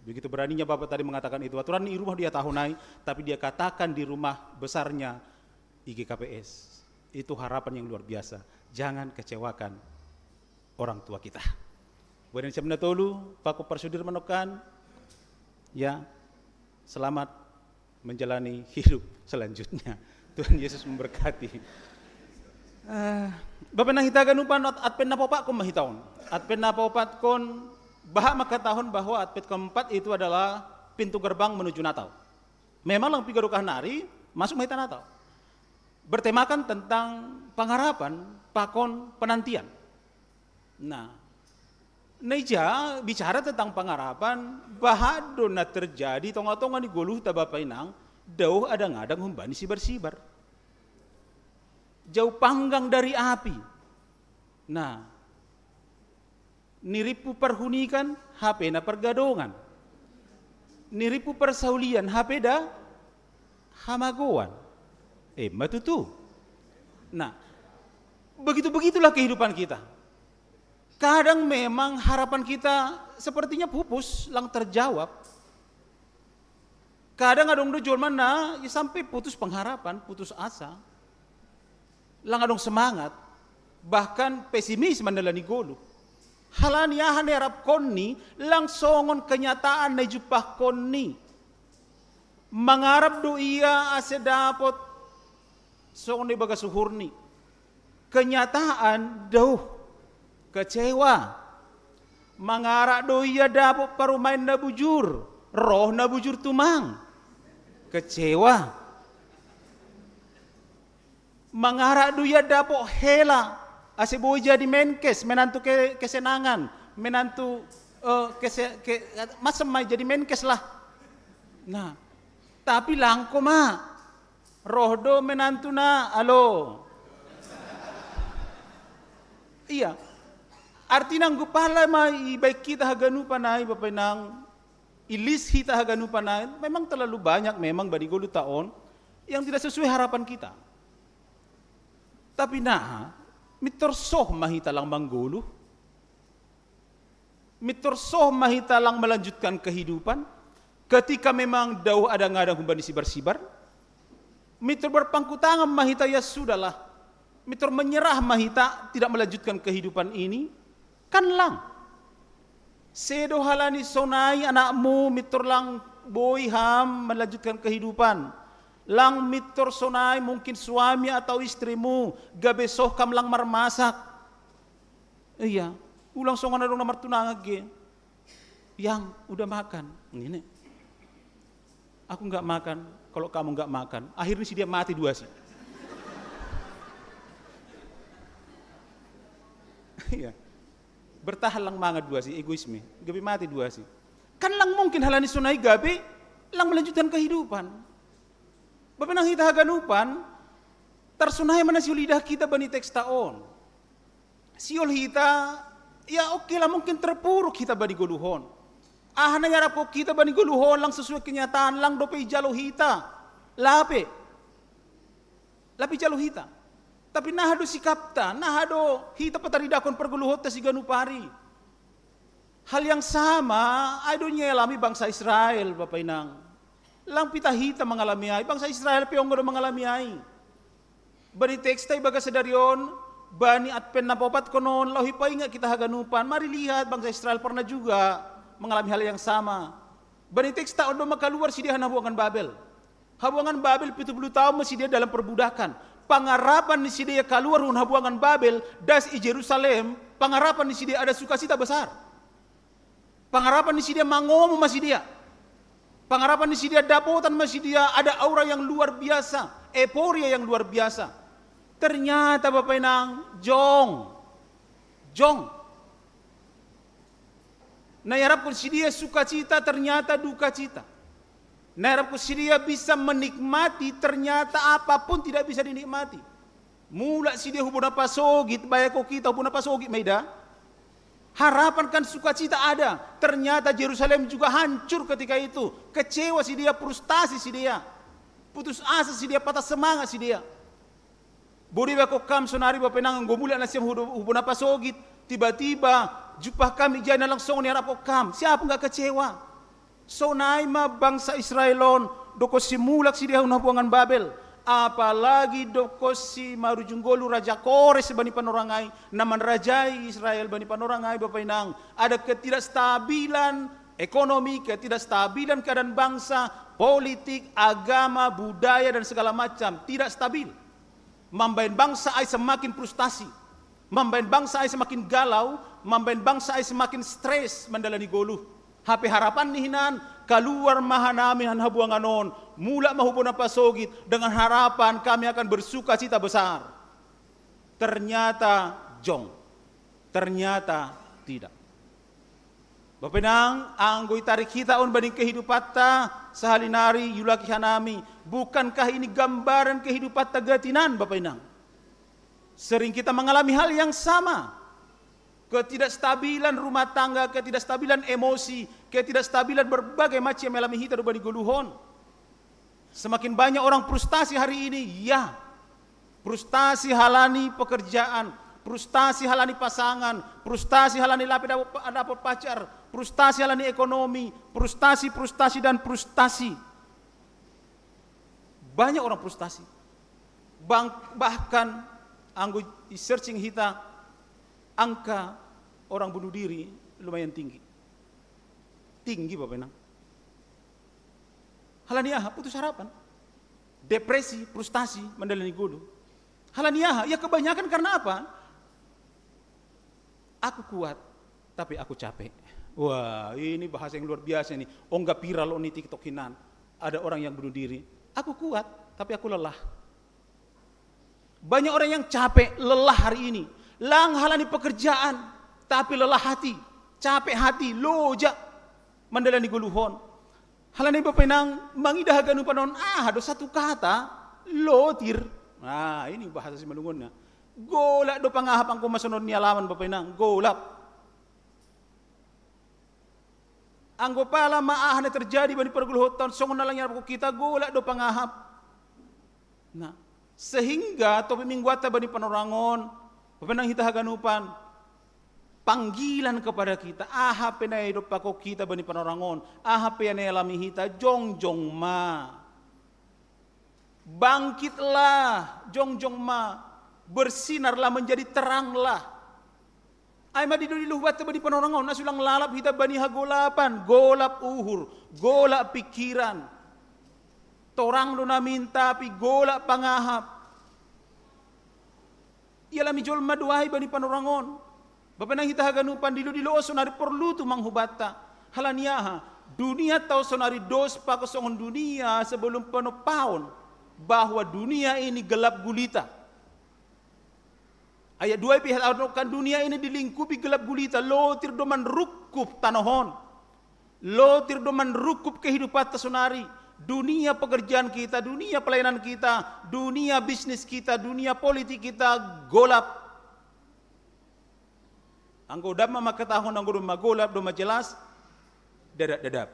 Begitu beraninya Bapak tadi mengatakan itu. Aturan di rumah dia tahu naik, tapi dia katakan di rumah besarnya I G K P S. Itu harapan yang luar biasa. Jangan kecewakan orang tua kita. Buat yang siap tolu, Pak Kopar Sudir menokan, ya, selamat menjalani hidup selanjutnya. Tuhan Yesus memberkati. Eh, Bapak nang hita ganupan at, at penna popat kon mahitaon. At penna popat kon, baha maka tahun bahwa at pet keempat itu adalah pintu gerbang menuju Natal. Memang lang piga dokah nari masuk mahita Natal. Bertemakan tentang pengharapan, pakon, penantian. Nah, neja bicara tentang pengharapan, baha do na terjadi tonga-tonga ni goluh ta Bapak Inang, dauh ada ngadang humbani sibar-sibar. Jauh panggang dari api. Nah, niripu perhunikan, hapena pergadongan. Niripu persaulian, hapeda hamagoan. Eh, matutu. Nah, begitu-begitulah kehidupan kita. Kadang memang harapan kita sepertinya pupus, lang terjawab. Kadang adong do jolma na, ya sampai putus pengharapan, putus asa. Lang adong semangat, bahkan pesimis mandalani goluh. Halani aha na iarapkonni, lang songon kenyataan na ijumpangkonni. Mangarap do ia ase dapot songon na ibagas uhurni. Kenyataan, dauh, kecewa. Mangarap do ia dapot parumaen na bujur, roh na bujur tumang. Kecewa. Mangarap do ia dapot hela, ase boi jadi menkes, menantu ke, kesenangan, menantu, eh, kese, ke, macam mai jadi menkes lah. Nah, tapi langko ma, roh do menantuna, alo. Iya. Artina anggo pala ma ibaen hita haganupan ai, Bapak Inang, ilis hita haganupan ai, memang terlalu banyak memang bani goluh ta on yang tidak sesuai harapan kita. Tapi nah, mintor soh ma hita lang manggoluh, mintor soh ma hita lang melanjutkan kehidupan, ketika memang dauh ada ngadang humbani sibar-sibar, mintor berpangku tangan ma hita, ya sudahlah, mintor menyerah ma hita tidak melanjutkan kehidupan ini, kan lang. Sedo halani sonai anakmu mintor lang boi ham melanjutkan kehidupan. Lang mintor sonai mungkin suami atau istrimu gabe soh kam lang marmasak. Iya, ulang songon adong na martunangan ge. Yang, udah makan. Ini. Aku nggak makan, kalau kamu nggak makan. Akhirnya si dia mati dua sih. Iya. Bertahan lang mangan dua sih, egoisme. Gabe mati dua sih. Kan lang mungkin halani sonai gabe, lang melanjutkan kehidupan. Bapa inang hita haganupan, tarsonai ma na sihol idah hita bani teksta on. Sihol hita, ya oke lah, mungkin terpuruk hita bani goluhon. Aha na iarapkon hita bani goluhon lang sesuai kenyataan, lang dope ijalo hita. Lape. Lape ijalo hita. Tapi naha do sikapta, naha do hita pataridahkon pargoluhonta siganup ari. Hal yang sama, ai do nialami bangsa Israel, bapa inang. Lang pita hita mangalami ai, bangsa Israel pe ongga do mangalami ai. Bani teksta ibagas sadari on, bani Advent na paopatkon on, laho ipaingat hita haganupan, mari lihat bangsa Israel pernah juga mengalami hal yang sama. Bani teksta on do ma kaluar sidea hanabuangan Babel. Habuangan Babel pitu puluh taon ma sidea dalam perbudakan. Pangarapan ni sidea kaluar hun habuangan Babel, das i Jerusalem, pangarapan ni sidea ada sukacita besar. Pangarapan ni sidea mangomo ma sidea. Pangarapan ni sidea dapotan ma sidea ada aura yang luar biasa, euforia yang luar biasa. Ternyata bapa inang, jong. Jong. Na iarapkon sidea sukacita, ternyata dukacita. Na iarapkon sidea bisa menikmati, ternyata apapun tidak bisa dinikmati. Mulak sidea hu bona pasogit, bae ko kita hu bona pasogit ma ida. Harapan kan sukacita ada, ternyata Jerusalem juga hancur ketika itu. Kecewa sidea, frustasi sidea. Putus asa sidea, patah semangat sidea. Boi do ibae ko kam sonari bapa inang, anggo mulak nasiam hu, hu bona pasogit, tiba-tiba jumpah kam ijai na lang songon niarapkon kam. Siapa nggak kecewa? Sonai ma bangsa Israel on, dokkon si mulak sidea hun habuangan Babel. Apalagi dokkon si marujung ngolu Raja Kores bani panorang ai, na manrajai Israel bani panorang ai bapa inang. Ada ketidakstabilan ekonomi, ketidakstabilan keadaan bangsa, politik, agama, budaya, dan segala macam. Tidak stabil. Mambaen bangsa ai semakin frustasi. Mambaen bangsa ai semakin galau, mambaen bangsa ai semakin stres mandalani goluh. Hape harapan ni hinan, kaluar ma hanami han habuangan on, mulak ma hu bona pasogit dengan harapan kami akan bersukacita besar. Ternyata jong. Ternyata tidak. Bapa inang, anggo itarik hita on bani kehidupanta, sahali nari iulaki hanami, bukankah ini gambaran kehidupanta gati nan, bapa inang? Sering kita mengalami hal yang sama. Ketidakstabilan rumah tangga, ketidakstabilan emosi, ketidakstabilan berbagai macam yang alami hita do bani goluhon. Semakin banyak orang frustasi hari ini, ya. Frustasi halani pekerjaan, frustasi halani pasangan, frustasi halani lape dapot, dapot pacar, frustasi halani ekonomi, frustasi, frustasi, dan frustasi. Banyak orang frustasi. Bang, bahkan anggo i-searching hita, angka orang bunuh diri lumayan tinggi. Tinggi, bapa inang. Halani aha? Putus harapan. Depresi, frustasi, mandalani goluh. Halani aha? Ya kebanyakan karena apa? Aku kuat, tapi aku capek. Wah, ini bahasa yang luar biasa ini. Ongga viral on i TikTok hinan. Ada orang yang bunuh diri. Aku kuat, tapi aku lelah. Banyak orang yang capek, lelah hari ini. Lang halani pekerjaan, tapi lelah hati. Capek hati, loja mandalani goluhon. Halani bapa inang, mangidah haganupan on, aha do satu kata, lotir. Nah, ini bahasa Simalungonna. Golap do pangahap anggo ma songon nialaman bapa inang, golap. Anggo pala ma aha na terjadi bani pargoluhonta on, songon na lang iarapkon hita, golap do pangahap. Nah, sehingga topik mingguanta bani panorang on, bapa inang hita haganupan, panggilan kepada kita, aha pe na idompakkon hita bani panorang on, aha pe na ialami hita, jongjong ma. Bangkitlah, jongjong ma, bersinarlah, menjadi teranglah. Ai madilo-dilo hubatta bani panorang on, asa unang lalap hita bani hagolapan, golap uhur, golap pikiran. Torang do naminta, tapi golap pangahap. Ialami jolma do ai bani panorang on. Bapa inang hita haganupan, dilo-dilo on sonari porlu tumang hubatta. Halani aha? Dunianta on sonari dos pakon songon dunia sebelum penompaon, bahwa dunia ini gelap gulita. Ayat dua i pe ihatahon, kan dunia ini dilingkupi gelap gulita, lotir do manrungkub tanoh on. Lotir do manrungkub kehidupanta sonari. Dunia pekerjaan kita, dunia pelayanan kita, dunia bisnis kita, dunia politik kita golap. Anggo damma mangkatahon, anggo domma golap, domma jelas, dadap-dadap.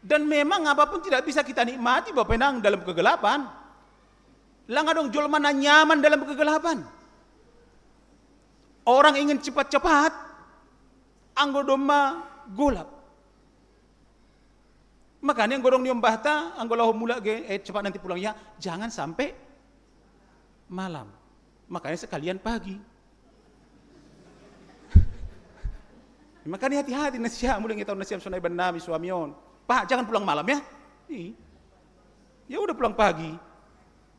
Dan memang apapun tidak bisa kita nikmati, Bapak Inang, dalam kegelapan. Lang adong jolma na nyaman dalam kegelapan. Orang ingin cepat-cepat, anggo domma golap. Makanya anggo adong niombahta, anggo laho mulak ge, eh, cepat nanti pulang ya, jangan sampai malam. Makanya sekalian pagi. Makanya hati-hati nasiam, mulai ngetau nasiam sonai bannami suami on. Pak, jangan pulang malam ya. Ih. Ya udah, pulang pagi.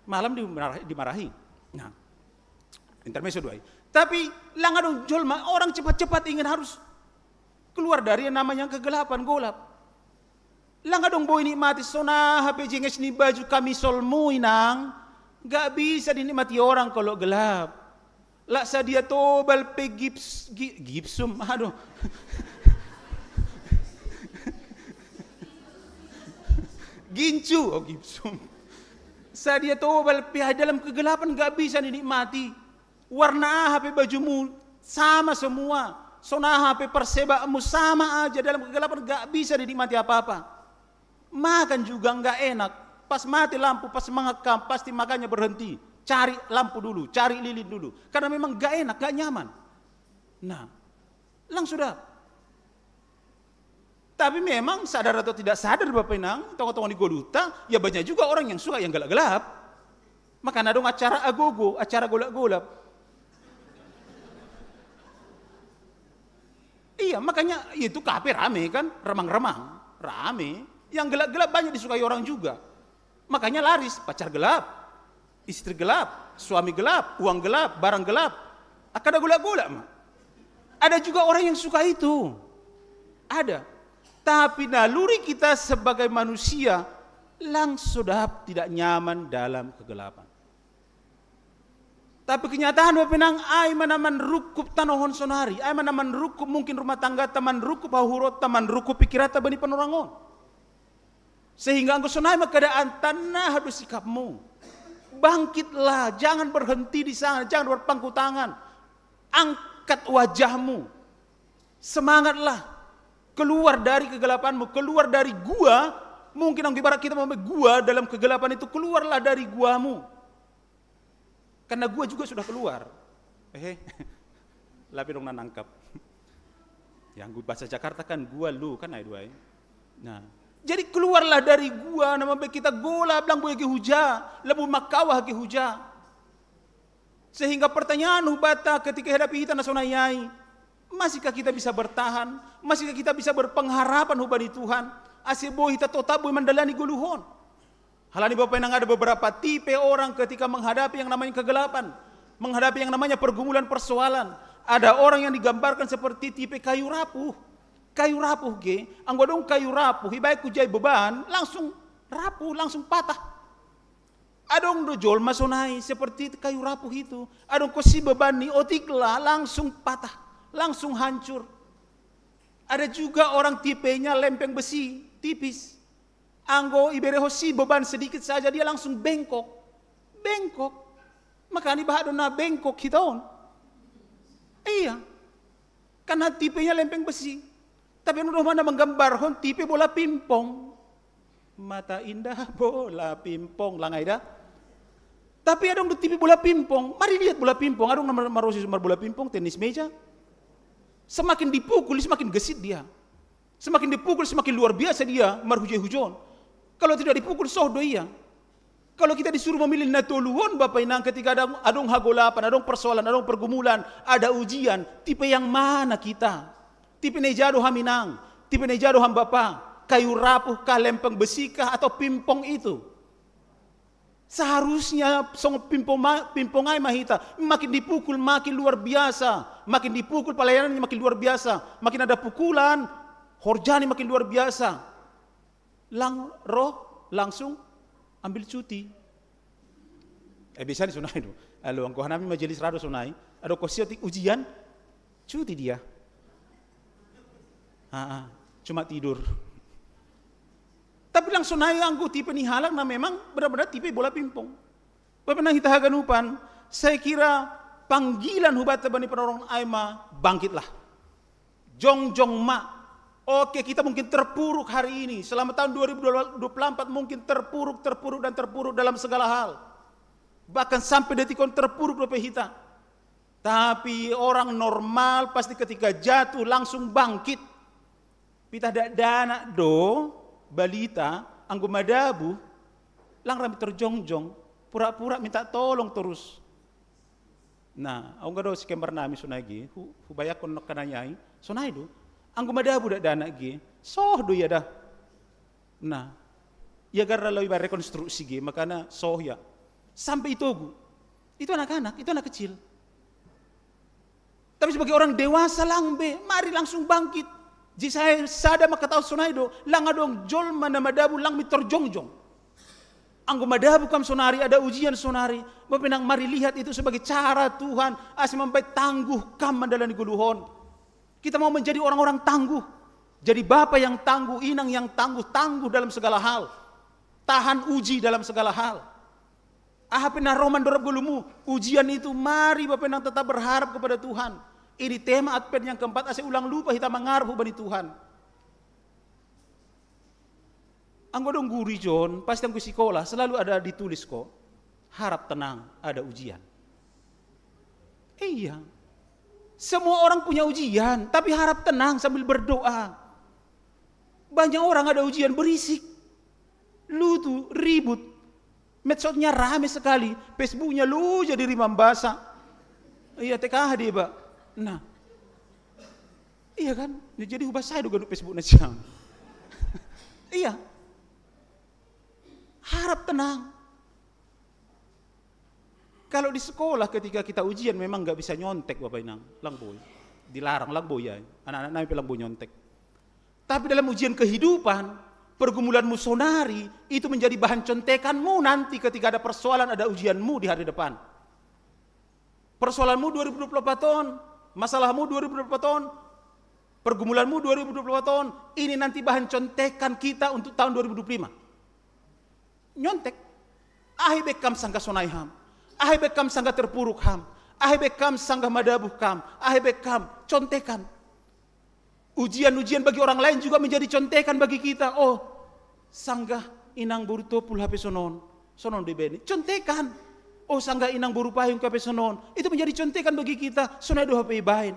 Malam dimarahi, dimarahi. Nah, intermezzo dua. Tapi lang adong jolma, orang cepat-cepat ingin harus keluar dari yang namanya kegelapan, golap. Lang adong boi nikmati, sonaha pe jenges ni baju kamisolmu, Inang, gak bisa dinikmati orang kalau gelap. Lak sadia tobal pe gips, gi-, gipsum, aduh. Gincu, oh, gipsum. Sadia tobal pe dalam kegelapan gak bisa dinikmati. Warna aha pe bajumu, sama semua. Sonaha pe persebamu, sama aja, dalam kegelapan gak bisa dinikmati apa-apa. Makan juga nggak enak. Pas mati lampu, pas mengekam, pasti makannya berhenti. Cari lampu dulu, cari lilin dulu. Karena memang nggak enak, nggak nyaman. Nah, lang sudah. Tapi memang sadar atau tidak sadar, Bapak Inang, tonga-tonga ni ngoluta, ya banyak juga orang yang suka yang gelap-gelap. Makanya adong acara agogo, acara golap-golap. Iya, makanya itu kafe rame kan, remang-remang, rame. Yang gelap-gelap banyak disukai orang juga. Makanya laris, pacar gelap, istri gelap, suami gelap, uang gelap, barang gelap. Kada golap-golap, Mak. Ada juga orang yang suka itu. Ada. Tapi naluri kita sebagai manusia, lang sodap tidak nyaman dalam kegelapan. Tapi kenyataan, Bapak Inang, ai ma na manrungkup tanoh on sonari, ai ma na manrungkup mungkin rumah tanggata, manrungkup hahurutta, manrungkup pikiranta bani panorang on. Sehingga anggo sonai ma keadaan, tanaha do sikapmu. Bangkitlah, jangan berhenti di sana, jangan berpangku tangan. Angkat wajahmu. Semangatlah. Keluar dari kegelapanmu, keluar dari gua. Mungkin anggo ibarat kita mau gua dalam kegelapan itu, keluarlah dari guamu. Karena gua juga sudah keluar. Eh, lape dong na nangkap. Yang gua bahasa Jakarta kan gua, lu, kan ai dua, eh. Nah, jadi keluarlah dari gua, na mambahen kita golap, lang boi age huja, labu mangkawah age huja. Sehingga pertanyaan hubanta ketika hadapi hita na sonai ai, masihkah kita bisa bertahan? Masihkah kita bisa berpengharapan hubani Tuhan? Ase boi hita totap boi mandalani goluh on. Halani Bapak Inang, ada beberapa tipe orang ketika menghadapi yang namanya kegelapan, menghadapi yang namanya pergumulan persoalan. Ada orang yang digambarkan seperti tipe kayu rapuh. Kayu rapuh ge, anggo adong kayu rapuh, ibaen hujai beban, langsung rapuh, langsung patah. Adong do jolma sonai seperti kayu rapuh itu. Adong kosi beban ni otiklah, langsung patah, langsung hancur. Ada juga orang tipenya lempeng besi, tipis. Anggo iberehon si beban sedikit saja dia langsung bengkok. Bengkok. Makanya bahat do na bengkok hita on. Iya. Karena tipenya lempeng besi. Tapi anu do mana manggambarhon tipe bola pingpong. Mata indah bola pingpong, lang ai da. Tapi adong do tipe bola pingpong. Mari lihat bola pingpong. Adong na mar-, marosi mar bola pingpong, tenis meja. Semakin dipukul, semakin gesit dia. Semakin dipukul, semakin luar biasa dia marhujai hujon. Kalau tidak dipukul, soh do ia. Kalau kita disuruh memilih na tolu on, Bapak Inang, ketika ada adong hagolapan, adong persoalan, adong pergumulan, ada ujian, tipe yang mana kita? Tipe na ija do ham Inang, tipe na ija do ham Bapa, kayu rapuh kah, lempeng besi kah, atau pingpong itu? Seharusnya songon pingpong ma-, pingpong ai ma hita, makin dipukul makin luar biasa, makin dipukul pelayanannya makin luar biasa, makin ada pukulan, horjani makin luar biasa. Lang roh, langsung ambil cuti. Eh, biasa ni sonai do. Alo, anggo hanami majelis ra do sonai. Adong kosi otik ujian, cuti dia. Ah, ah, cuma tidur. Tapi langsung naik anggo tipe ni halak na memang benar-benar tipe bola pingpong. Bapak nang hita haganupan, saya kira panggilan hubata bani penorong aima bangkitlah. Jongjong ma. Oke, kita mungkin terpuruk hari ini. Selama tahun dua ribu dua puluh empat mungkin terpuruk, terpuruk, dan terpuruk dalam segala hal. Bahkan sampai detikon terpuruk dope hita. Tapi orang normal pasti ketika jatuh langsung bangkit. Pitah dakdanak do balita, anggo madabu, lang ra mi terjongjong, pura-pura minta tolong terus. Nah, au nga do si kembar nami sonai ge, hu, hubayakkon nangkanai ai, sonai do. Anggo madabu dakdanak ge, soh do ia da. Nah, ia garra lawi ba rekonstruksi ge, makana soh ia. Sampai itogu. Itu anak-anak, itu anak kecil. Tapi sebagai orang dewasa lang be, mari langsung bangkit. Jadi saya sada mangkatahon sonai do, lang adong jolma na madabu lang mi terjongjong. Anggo madabu kam sonari, ada ujian sonari, bapenang mari lihat itu sebagai cara Tuhan ase mambaen tangguh kam mandalani goluhon. Kita mau menjadi orang-orang tangguh. Jadi bapa yang tangguh, inang yang tangguh, tangguh dalam segala hal. Tahan uji dalam segala hal. Aha pe na ro mandorab golumu, ujian itu, mari bapenang tetap berharap kepada Tuhan. Ini tema Advent yang keempat, ase ulang lupa hita mangarap hubani Tuhan. Anggo dong guru ijon, pasti anggo sikola selalu ada ditulis ko, harap tenang, ada ujian. Iya. Semua orang punya ujian, tapi harap tenang sambil berdoa. Banyak orang ada ujian berisik. Lucu, ribut. Medsosnya rame sekali, Facebooknya lu jadi rimam basa. Iya, T K H dia, Pak. Nah. Iya kan? Ya, jadi hubah saya do ganup Facebook na siang. Iya. Harap tenang. Kalau di sekolah ketika kita ujian memang nggak bisa nyontek Bapak Inang, lang boi. Dilarang, lang boi ya. Anak-anak nami pe lang boi nyontek. Tapi dalam ujian kehidupan, pergumulanmu sonari itu menjadi bahan contekanmu nanti ketika ada persoalan, ada ujianmu di hari depan. Persoalanmu dua ribu dua puluh empat on, masalahmu dua ribu dua puluh empat on, pergumulanmu dua ribu dua puluh empat on, ini nanti bahan contekan kita untuk tahun dua ribu dua puluh lima. Nyontek. Ahe be kam sanggah sonai ham. Ahe be kam sanggah terpuruk ham. Ahe be kam sanggah madabuh kam. Ahe be kam contekan. Ujian-ujian bagi orang lain juga menjadi contekan bagi kita. Oh, sanggah inang boru Topul hape sonon. Sonon do ibaen. Contekan. Oh, sanggah inang boru Payung hape sonon. Itu menjadi contekan bagi kita. Sonai do hape ibaen.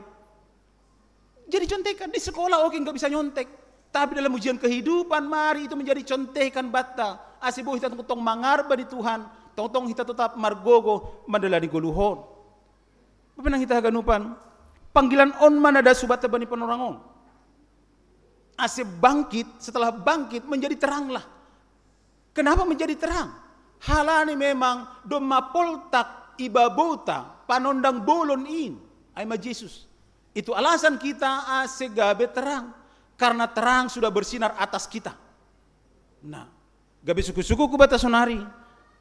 Jadi contekan di sekolah, oke, nggak bisa nyontek. Tapi dalam ujian kehidupan, mari itu menjadi contekan banta. Ase boi hita tongtong mangarap di Tuhan, tongtong hita tetap margogo mandalani goluhon. Bapenang hita haganupan, panggilan on ma na das hubanta bani panorang on. Ase bangkit, setelah bangkit menjadi teranglah. Kenapa menjadi terang? Halani memang domma poltak ibabota panondang bolon in, ai ma Jesus. Itu alasan kita ase gabe terang, karena terang sudah bersinar atas kita. Nah, gabe suku-suku ku bata sonari,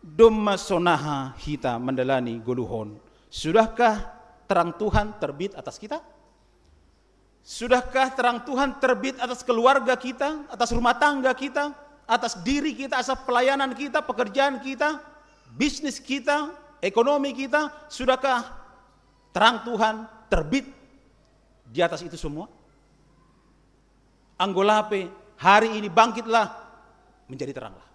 domma sonaha hita mandalani goluhon. Sudahkah terang Tuhan terbit atas kita? Sudahkah terang Tuhan terbit atas keluarga kita, atas rumah tangga kita, atas diri kita, atas pelayanan kita, pekerjaan kita, bisnis kita, ekonomi kita? Sudahkah terang Tuhan terbit di atas itu semua? Anggo lape, hari ini bangkitlah, menjadi teranglah.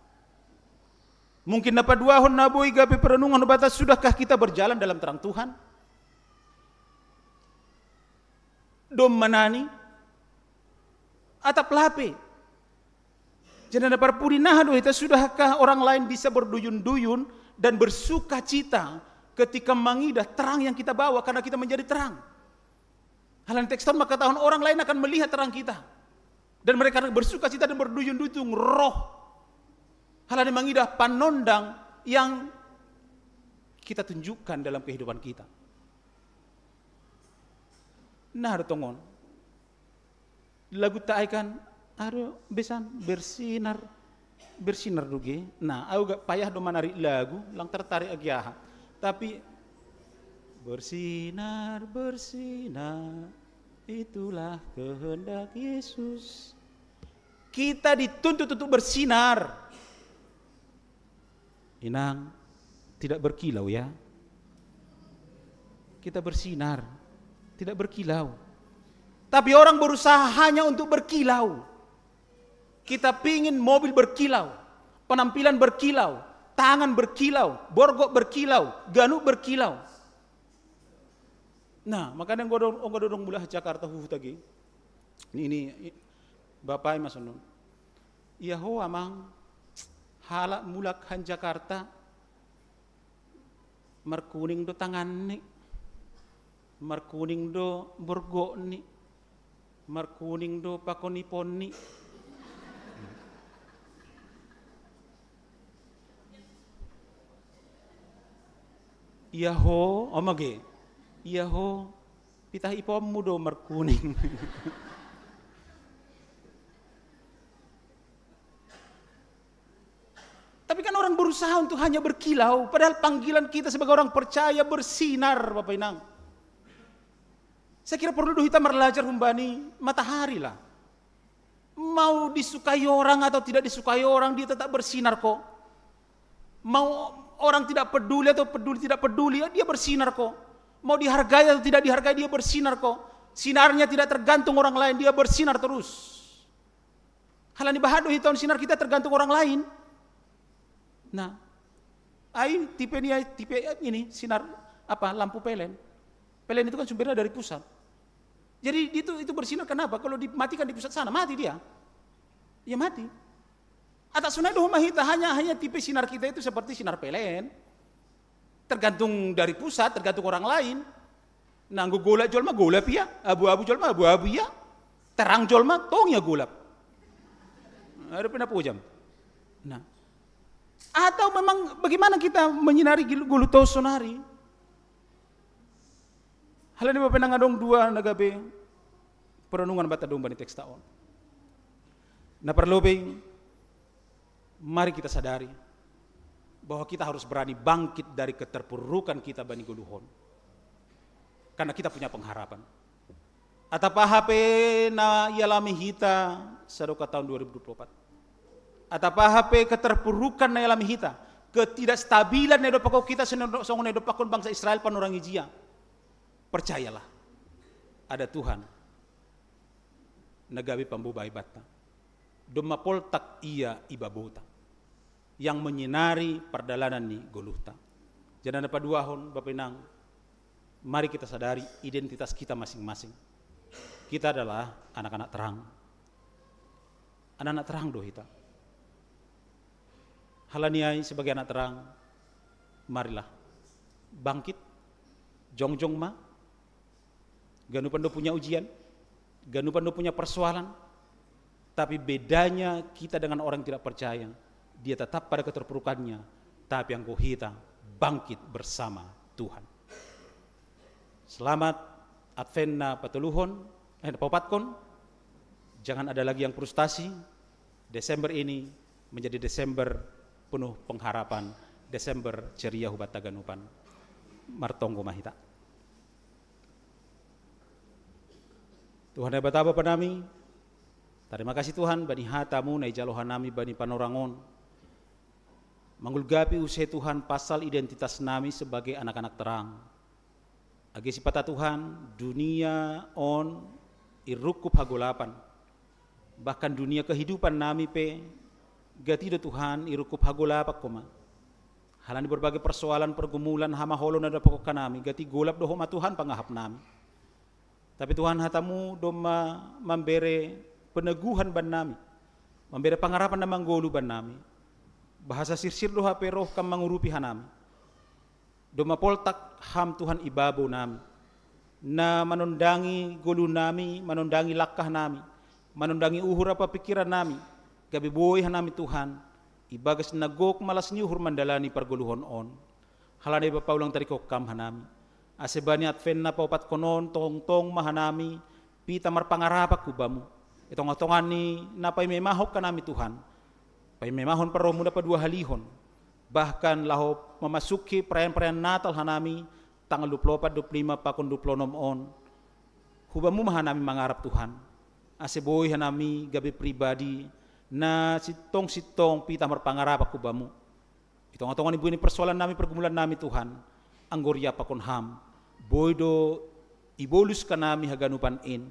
Mungkin na paduahon na boi gabe perenungan hubanta, sudahkah kita berjalan dalam terang Tuhan? Domma nani? Atap lape? Jadi na parpudi naha do hita, sudahkah orang lain bisa berduyun-duyun dan bersuka cita ketika mangidah terang yang kita bawa karena kita menjadi terang? Halani teks on mangkatahon orang lain akan melihat terang kita. Dan mereka bersuka cita dan berduyun-duyun roh. Halani mangidah panondang yang kita tunjukkan dalam kehidupan kita. Nah, tongon. Lagu ta ai kan, aduh, besan bersinar, bersinar do ge. Nah, au gak payah do manarik lagu, lang tertarik agi aha. Tapi bersinar, bersinar, itulah kehendak Yesus. Kita dituntut untuk bersinar. Inang, tidak berkilau ya. Kita bersinar, tidak berkilau. Tapi orang berusaha hanya untuk berkilau. Kita pingin mobil berkilau, penampilan berkilau, tangan berkilau, borgok berkilau, ganu berkilau. Nah, makanya ngodong, ngodong mulai Jakarta huhu tagi. Ini, ini, Bapak Mas Ono. Iya ho amang, halak mulak han Jakarta, markuning do tangan ni, markuning do borgok ni, markuning do pakon ipon ni. Iya ho, omage. Iya ho, pitah iponmu do markuning. Tapi kan orang berusaha untuk hanya berkilau, padahal panggilan kita sebagai orang percaya bersinar, Bapak Inang. Saya kira perlu do hita marlajar humbani matahari lah. Mau disukai orang atau tidak disukai orang, dia tetap bersinar kok. Mau orang tidak peduli atau peduli tidak peduli, ya, dia bersinar kok. Mau dihargai atau tidak dihargai, dia bersinar kok. Sinarnya tidak tergantung orang lain, dia bersinar terus. Halani bahat do hita on sinar kita tergantung orang lain. Nah, ai tipe ni, ai tipe ini sinar apa, lampu pelen. Pelen itu kan sumbernya dari pusat. Jadi itu, itu bersinar kenapa? Kalau dimatikan di pusat sana, mati dia. Ya mati. Atau sunai do homa hita, hanya, hanya tipe sinar kita itu seperti sinar pelen. Tergantung dari pusat, tergantung orang lain. Nah, anggo golap jolma, golap ia. Abu-abu jolma, abu-abu ia. Terang jolma, tong ia golap. Ada pina pojam. Nah, atau memang bagaimana kita menyinari gil-, goluh tou sonari? Halani Bapak Inang, adong dua na gabe perenungan banta domba ni teksta on. Na parlobei, mari kita sadari bahwa kita harus berani bangkit dari keterpurukan kita bani goluh on. Karena kita punya pengharapan. Atap aha pe na ialami hita sadokah tahun dua ribu dua puluh empat. Atap aha pe keterpurukan na ialami hita, ketidakstabilan na idompakkon hita songon, songon na idompakkon bangsa Israel panorang ijia. Percayalah, ada Tuhan na gabe pamboban banta. Domma poltak ia i babota, yang menyinari pardalanan ni goluhta. Jadi na paduahon, Bapak Inang, mari kita sadari identitas kita masing-masing. Kita adalah anak-anak terang. Anak-anak terang do hita. Halani ai sebagai anak terang, marilah bangkit, jongjong ma, ganupan do punya ujian, ganupan do punya persoalan, tapi bedanya kita dengan orang yang tidak percaya, dia tetap pada keterpurukannya, tapi anggo hita bangkit bersama Tuhan. Selamat Advent na patoluhon, eh, na paopatkon. Jangan ada lagi yang frustasi. Desember ini menjadi Desember penuh pengharapan, Desember ceria hubanta ganupan. Martonggo ma hita. Tuhan Debata Bapa nami, tarima kasih Tuhan bani hata-Mu na ijalo hanami bani panorang on. Mangulgapi use Tuhan pasal identitas nami sebagai anak-anak terang. Age sipata Tuhan, dunia on irungkup hagolapan. Bahkan dunia kehidupan nami pe, gati do Tuhan irungkup hagolapan Ho ma. Halani berbagai persoalan, pergumulan, hamaolon na dompakkon hanami, gati golap do Ho ma Tuhan pangahap nami. Tapi Tuhan, hata-Mu domma mambere peneguhan bannami, mambere pangarapan na manggoluh bannami. Bahasa sirsir do hape roh Kam mangurupi hanami. Domma poltak Ham Tuhan i babonami, na manondangi goluhnami, manondangi langkahnami, manondangi uhur ampa pingkirannami, gabe boi hanami Tuhan, ibagas na gok malas ni uhur mandalani pargoluhon on. Halani Bapa, ulang tadingkon Kam hanami, ase bani Advent na paopatkon on tongtong ma hanami pita marpangarapan hu Bamu, i tongah-tongah ni na paima-imahon hanami Tuhan. Paima-imahon parrohmu na paduahalihon, bahkan laho mamasuki perayaan-perayaan Natal hanami tanggal dua puluh opat, dua puluh lima pakon dua puluh onom on. Hu Bamu ma hanami mangarap Tuhan, ase boi hanami gabe pribadi na sintong-sintong pitah marpangarapan hu Bamu. I tongah-tongah ni buei ni persoalan nami, pergumulan nami, Tuhan, anggo riap pakon Ham, boi do ibolus hanami haganupan in,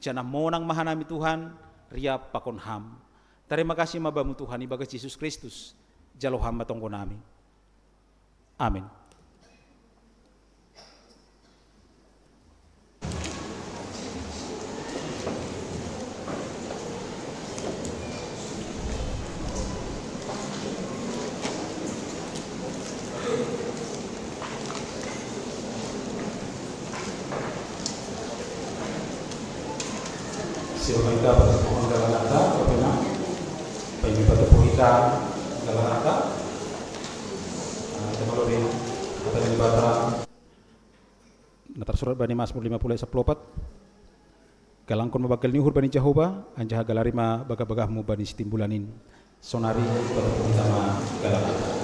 janah monang ma hanami, Tuhan, riap pakon Ham. Tarima kasih ma Bamu, Tuhan, ibagas Jesus Kristus, jalo Ham ma tonggo nami. Amin. Siro ma hita patutuhon galananta, Bapak Inang. Bahen ma patutuhon hita galananta. Nah, kita malu di kata dari Bapak. Na tarsurat bani Masmur lima puluh ayat sapuluh opat. Galangkon ma banggal ni uhur bani Jahowa, anjaha galari ma bagah-bagahmu bani sitimbulan in. Sonari patutuhon hita ma galananta.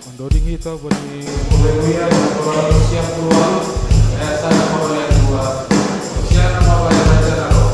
Mandoding hita bani Haleluya, Haleluya, siap keluar, eh, sana keluar yang dua. Siap nama bayar aja, taruh.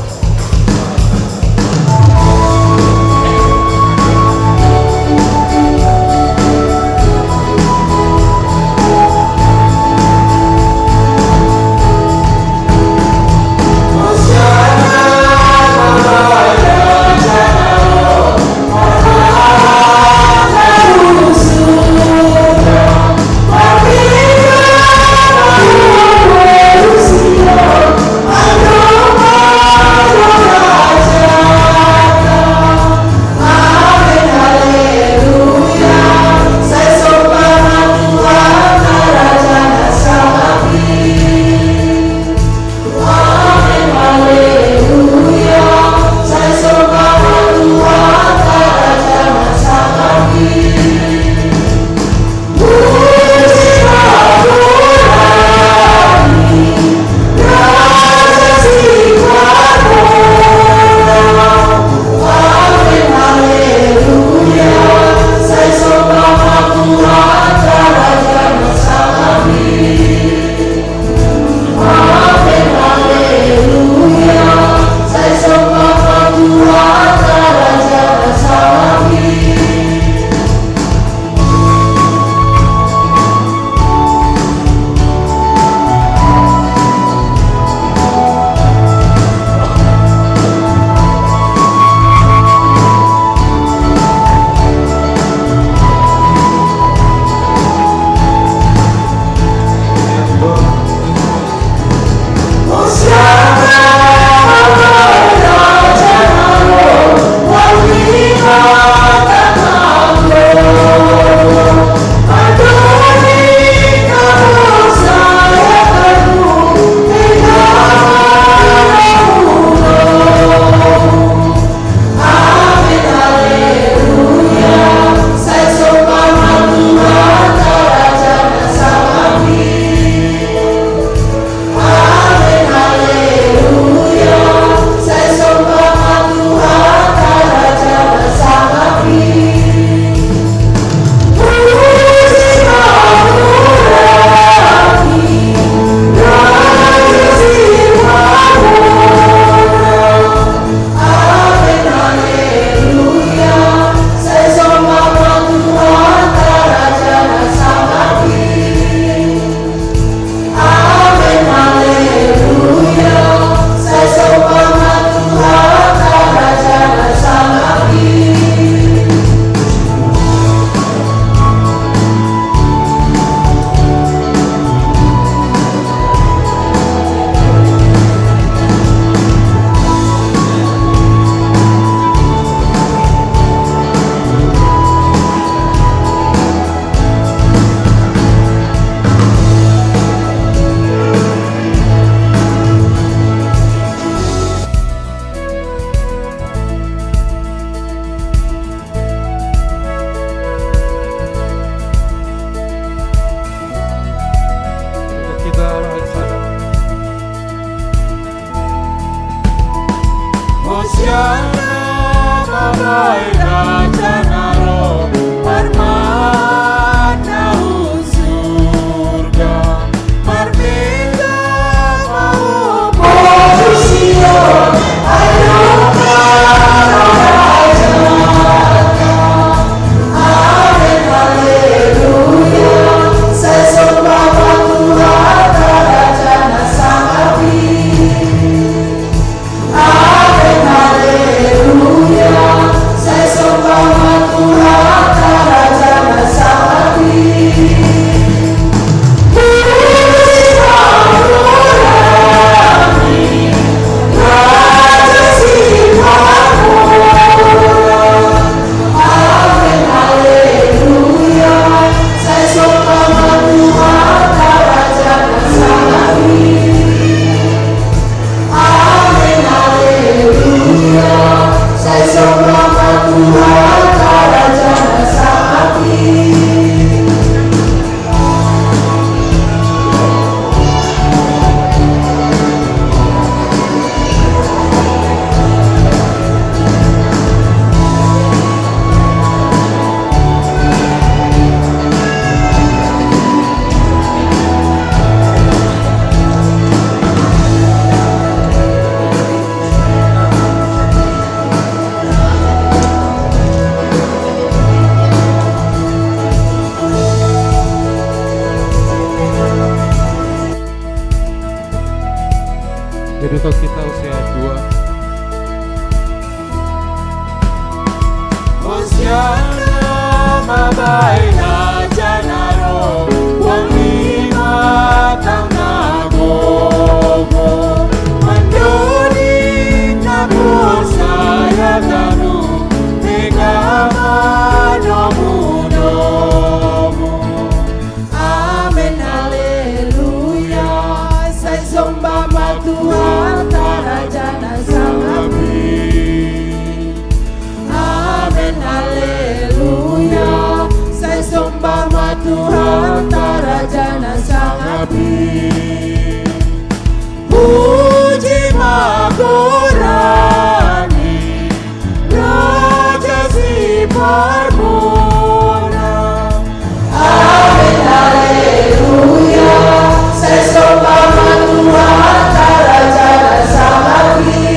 Jadi, untuk kita usia dua. Hosiana mabaina janaro, wang lima tang na gogo, mandoni na percaya tanu, mega manomu domu. Amen, haleluya. Sai somba ma Tuhan, tarajana sangabi. Amen, haleluya. Sai somba ma Tuhan, tarajana sangabi. Puji magorani, Raja si parmona. Amen, haleluya. Sai somba ma Tuhan, tarajana sangabi.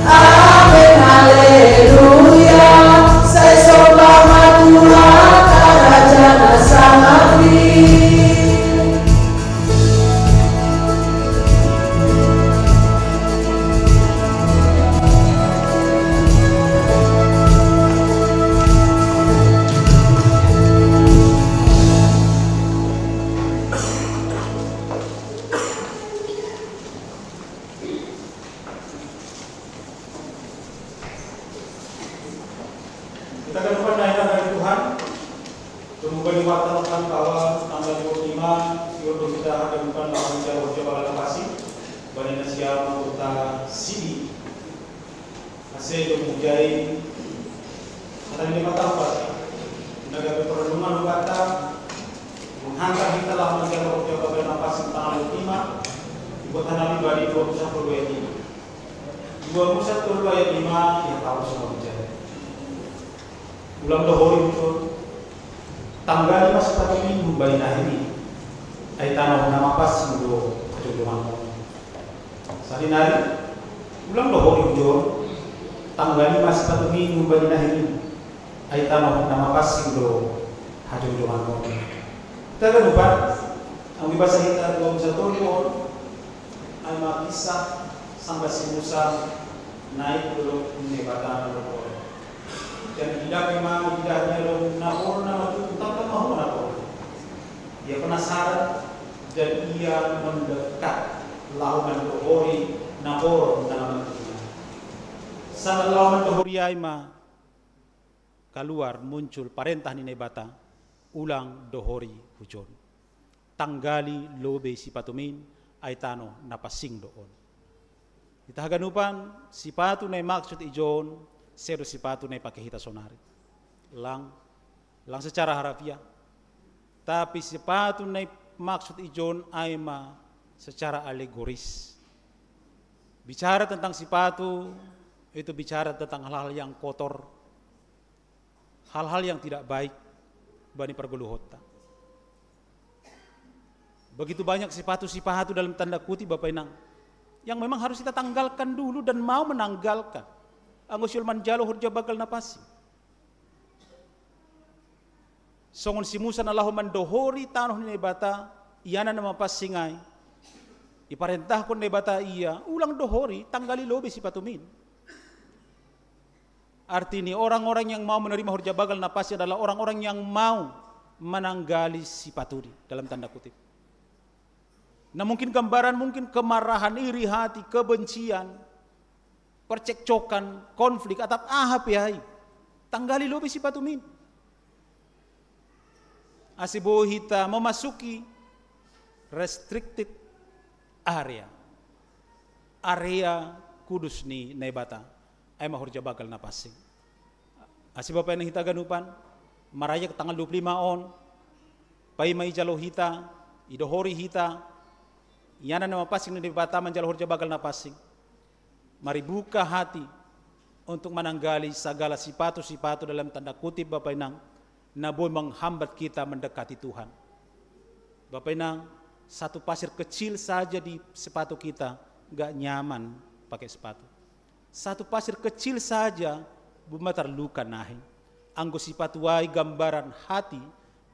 Amen, haleluya. Sai somba ma Tuhan, tarajana sangabi. Kita ke depan, naikkan dari Tuhan. Tumbuka di mata Tuhan bahwa tanggal dua puluh lima, siwon do kita akan bukan lawan jauh jauh alam pasi. Banana siapa kota sini. Ase do mujai. Kata ini mata apa? Naga perenungan kata menghantar kita lawan jauh jauh alam pasi tanggal dua puluh lima. Ibu tanah pribadi dua puluh satu dua puluh lima. Dua puluh satu dua puluh lima, ya tahu semua bicara. Ulang dohori ucon, tanggali ma sipatu minggu baina hini, ai tano na mapansing do hajongjonganmon. Sarinari, ulang dohori ucon, tanggali ma sipatu minggu baina hini, ai tano na mapansing do hajongjonganmon. Taga lupa, anggo ibasa hita dua puluh satu on, ai ma kisah sangga si Musa naik tu dolok ni Naibata na dohori. Jadi idah memang idah ni dolok na dohori na matu utang na mahu na dohori. Ia penasaran dan ia mendekat lalu mandohori na dohori na matu. Sanga lalu mandohori ai ma kaluar muncul parentah ni Naibata, ulang dohori hujon. Tanggali lobei sipatumin, ai tano na pansing do on. Hita haganupan, sipatu na i maksud ijon, sedo sipatu na i pake hita sonari. Lang, lang secara harafiah. Tapi sipatu na i maksud ijon ai ma secara alegoris. Bicara tentang sipatu, itu bicara tentang hal-hal yang kotor, hal-hal yang tidak baik bani pargoluhonta. Begitu banyak sipatu-sipatu dalam tanda kutip, Bapak Inang, yang memang harus kita tanggalkan dulu dan mau menanggalkan. Anggo siol manjalo horja bagal na pansing. Songon si Musa na laho mandohori tanoh ni Naibata, ianan na mapansing ai. Iparentahkon Naibata ia, ulang dohori, tanggali lobei sipatumin. Arti ni orang-orang yang mau menerima horja bagal na pansing adalah orang-orang yang mau menanggali sipatuni, dalam tanda kutip. Nah, mungkin gambaran, mungkin kemarahan, iri hati, kebencian, percekcokan, konflik, atap aha pe ai. Tanggali lobei sipatumin. Ase boi hita memasuki restricted area. Area kudus ni Naibata. Ai ma horja bagal na pansing. Ase Bapak Inang hita ganupan, marayak tanggal dua puluh lima on, paima ijalo hita, idohori hita, ianan na mapansing ni Naibata manjalo horja bagal na pansing. Mari buka hati untuk mananggali sagala sipatu-sipatu dalam tanda kutip, Bapak Inang, na boi menghambat kita mendekati Tuhan. Bapak Inang, satu pasir kecil saja di sepatu kita, nggak nyaman pakai sepatu. Satu pasir kecil saja boi ma tarluka nahe. Anggo sipatu ai gambaran hati,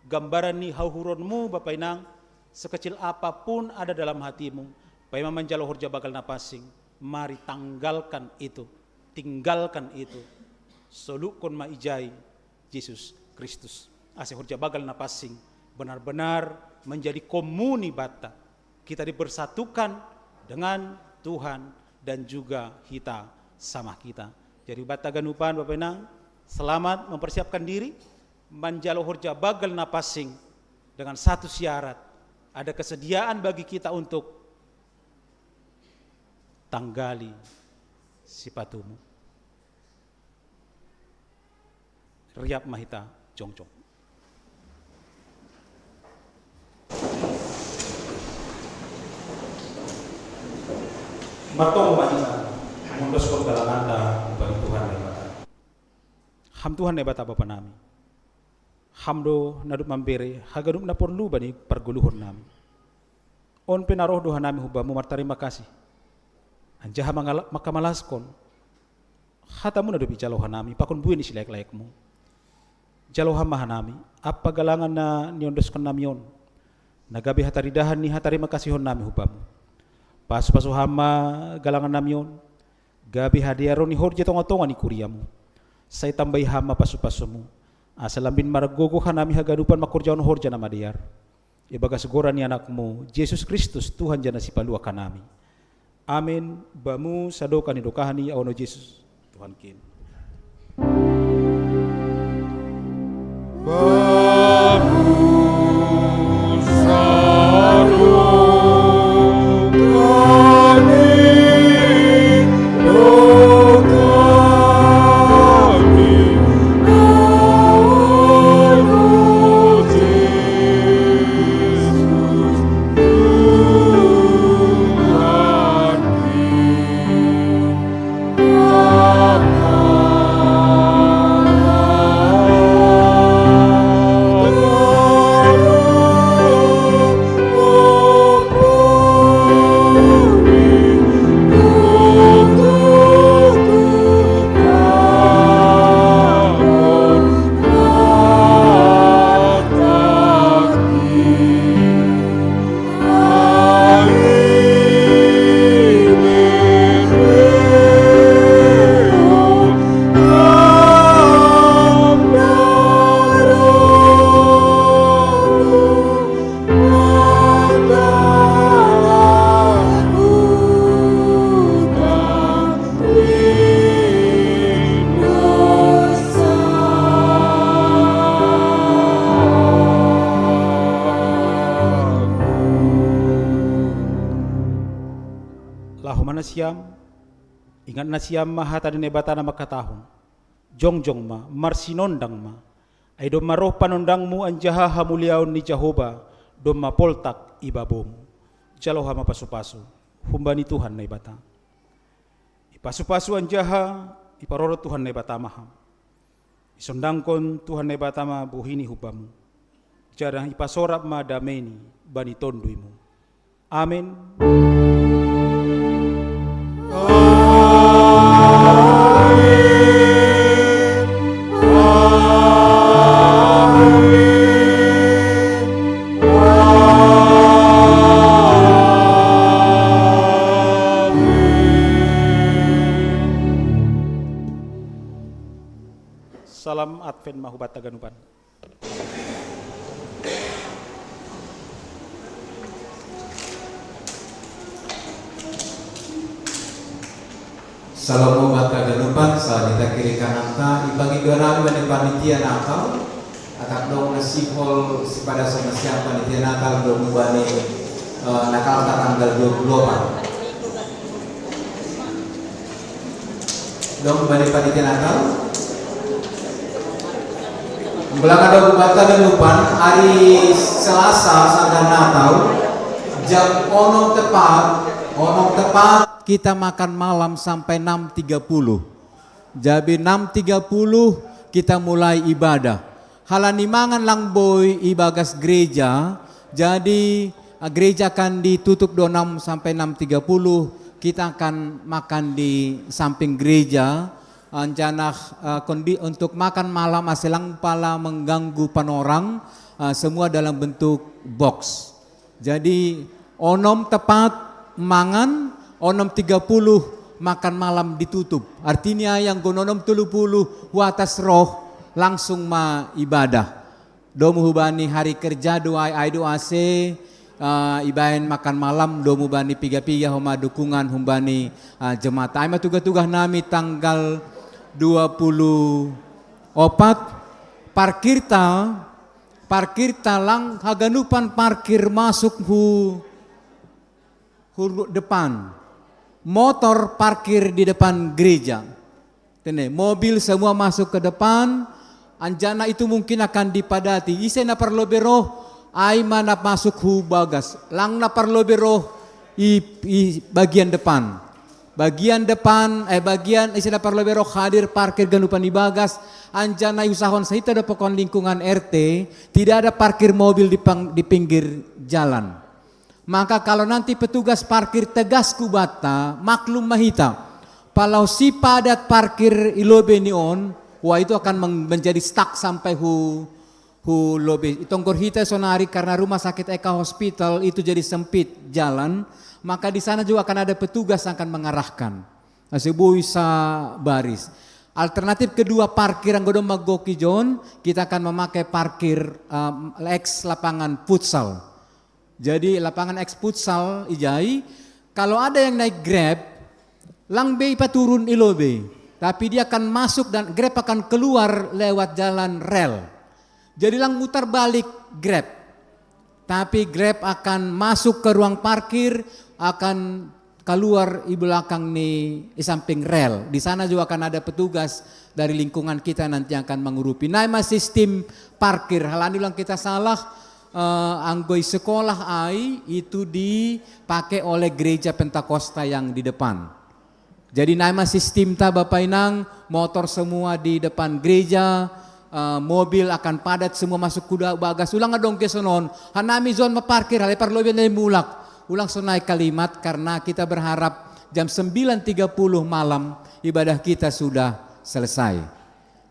gambaran ni hauhuronmu, Bapak Inang, sekecil apapun ada dalam hatimu, paima manjalo horja bagal na pansing, mari tanggalkan itu, tinggalkan itu. Solukkon ma ijai Jesus Kristus. Ase horja bagal na pansing benar-benar menjadi komuni banta. Kita dipersatukan dengan Tuhan dan juga hita sama kita. Jadi banta ganupan, Bapak Inang, selamat mempersiapkan diri manjalo horja bagal na pansing dengan satu syarat, ada kesediaan bagi kita untuk tanggali sipatumu. Riap ma hita jongjong. Martonggo ma hita, mondoskon galanganta hubani Tuhan Naibata. Ham Tuhan Naibata Bapa nami, Ham do na dob mambere haganup na porlu bani pargoluhon nami. On pe na roh do hanami hu Bamu martarima kasih, anjaha mangala- mangkamalaskon hatamu na dob ijalo hanami pakon buei ni silaek-laekmu. Jalo Ham ma hanami, ampa galangan na niondoskon nami on, na gabe hataridahan ni hatarima kasihon nami hu Bamu. Pasupasu Ham ma galangan nami on, gabe hadearon ni horja tonga-tonga ni kuriamu. Sai tambai Ham ma pasupasumu, asa lambin margogo hanami haganupan mangkorjahon horja na madear. Ibagas goran ni Anakmu, Jesus Kristus, Tuhan jana Sipaluah hanami. Amen. Bamu sadokah ni dokah ni aono Jesus, Tuhan kin. Laho ma nasiam, ingat nasiam ma hata ni Naibata na mangkatahon: Jongjong ma, marsinondang ma, ai domma roh panondangmu anjaha hamuliaon ni Jahowa domma poltak i babomu. Jalo Ham ma pasupasu humbani Tuhan Naibata. Pasu-pasu anjaha iparoro Tuhan Naibata ma ham. Isondangkon Tuhan Naibata ma bohini hu bamu. Janah ipasorap ma dameini bani tonduimu. Amen. Salam Advent ma hubanta ganupan. Salam hubanta ganupan, salam hita kiri kananta, ipangindo nami bani panitia Natal, atap dong na sihol sipadas na siam panitia Natal dong bani, eh, Natal tanggal dua puluh delapan. Dong bani panitia Natal. Belakang dong bata dan lupan, hari Selasa sangkan Natal, jam onom tepat, onom tepat kita makan malam sampai enam tiga puluh. Jadi enam tiga puluh kita mulai ibadah. Halani mangan lang boi ibagas gereja, jadi, eh, gereja akan ditutup do enam sampai enam tiga puluh, kita akan makan di samping gereja, anjanah, eh, kondi-, untuk makan malam ase lang pala mengganggu panorang, eh, semua dalam bentuk box. Jadi, onom tepat mangan, onom tiga puluh makan malam ditutup. Artinya yang gononom tulu puluh watas roh langsung ma ibadah. Domu hubani hari kerja doai, ai do ase, eh, ibaen makan malam, domu bani piga-piga homa dukungan humbani, eh, jemaat. Ai ma tugah-tugah nami tanggal dua puluh opat, parkirta, parkirta lang haganupan parkir masuk hu, hu depan. Motor parkir di depan gereja. Tene, mobil semua masuk ke depan, anjana itu mungkin akan dipadati. Ise na parlobei roh, ai ma na masuk hu bagas. Lang na parlobei roh i, i bagian depan. Bagian depan, eh, bagian ise na parlobei roh hadir parkir ganupan ibagas, anjana iusahon sahita do pakon lingkungan R T, tidak ada parkir mobil di pang-, di pinggir jalan. Maka kalau nanti petugas parkir tegas ku banta, maklum ma hita. Pala si padat parkir i lobei ni on, wah, itu akan meng-, menjadi stuck sampai hu, hu lobei. Tonggor hita sonari karena rumah sakit Eka Hospital itu jadi sempit jalan, maka di sana juga akan ada petugas yang akan mengarahkan. Ase boi sabaris. Alternatif kedua parkir yang godong magoki jon, kita akan memakai parkir, em, ex lapangan futsal. Jadi lapangan ex futsal ijai, kalau ada yang naik Grab, lang be ipaturun i lobei. Tapi dia akan masuk dan Grab akan keluar lewat jalan rel. Jadi lang mutar balik Grab. Tapi Grab akan masuk ke ruang parkir, akan keluar i belakang ni i samping rel. Di sana juga akan ada petugas dari lingkungan kita nanti yang akan mengurupi. Nai ma sistim parkir, halani lang kita salah, eh, anggo i sekolah ai itu dipakai oleh gereja Pentakosta yang di depan. Jadi nai ma sistimta Bapa Inang, motor semua di depan gereja, eh, mobil akan padat semua masuk kuda bagas. Ulang adong ke sonon, hanami jon ma parkir, hale parlobei nai mulak. Ulang sonai kalimat karena kita berharap jam sembilan tiga puluh malam ibadah kita sudah selesai.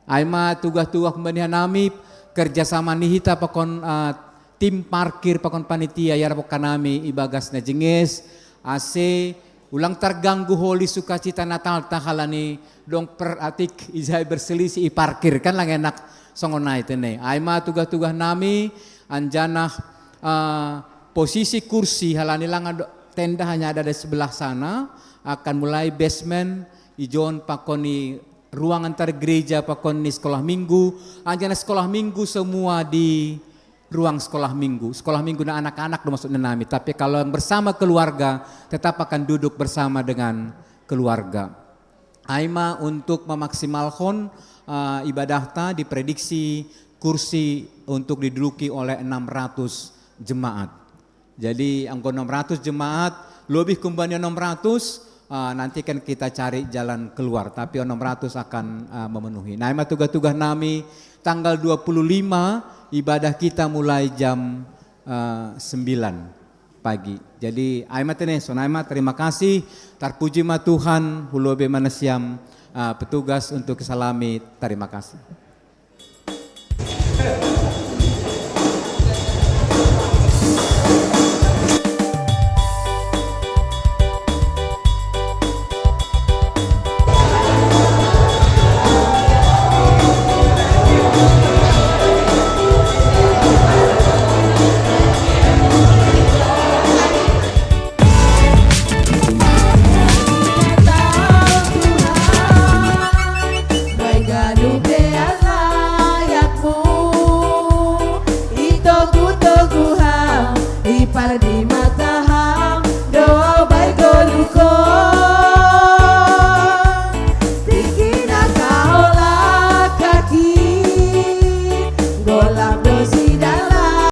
Ai ma tugah-tugah kumbani hanami, kerjasama ni hita pakon, ah, tim parkir pakon panitia, iarapkon hanami ibagas na jenges, ase ulang terganggu holi sukacita Natalta halani dong per atik ijai berselisih i parkir, kan lang enak songon nai tene. Ai ma tugah-tugah nami, anjanah, ah, posisi kursi halani lang ado-, tenda hanya ada di sebelah sana, akan mulai basement, ijon pakon i ruang antar gereja pakon ni sekolah minggu, anjana sekolah minggu semua di ruang sekolah minggu. Sekolah minggu na anak-anak do maksudna nami, tapi kalau yang bersama keluarga tetap akan duduk bersama dengan keluarga. Ai ma untuk memaksimalhon, eh, ibadahta diprediksi kursi untuk diduduki oleh enam ratus jemaat. Jadi anggo enam ratus jemaat, lobih kumbani enam ratus, uh, nanti kan kita cari jalan keluar, tapi onom ratus akan uh, memenuhi. Nah, ima tugas-tugas nami, tanggal dua puluh lima ibadah kita mulai jam uh, sembilan pagi. Jadi ima tene, sonai ima, terima kasih, tarpuji ma Tuhan, hulobi ma nasiam uh, petugas untuk salami, terima kasih.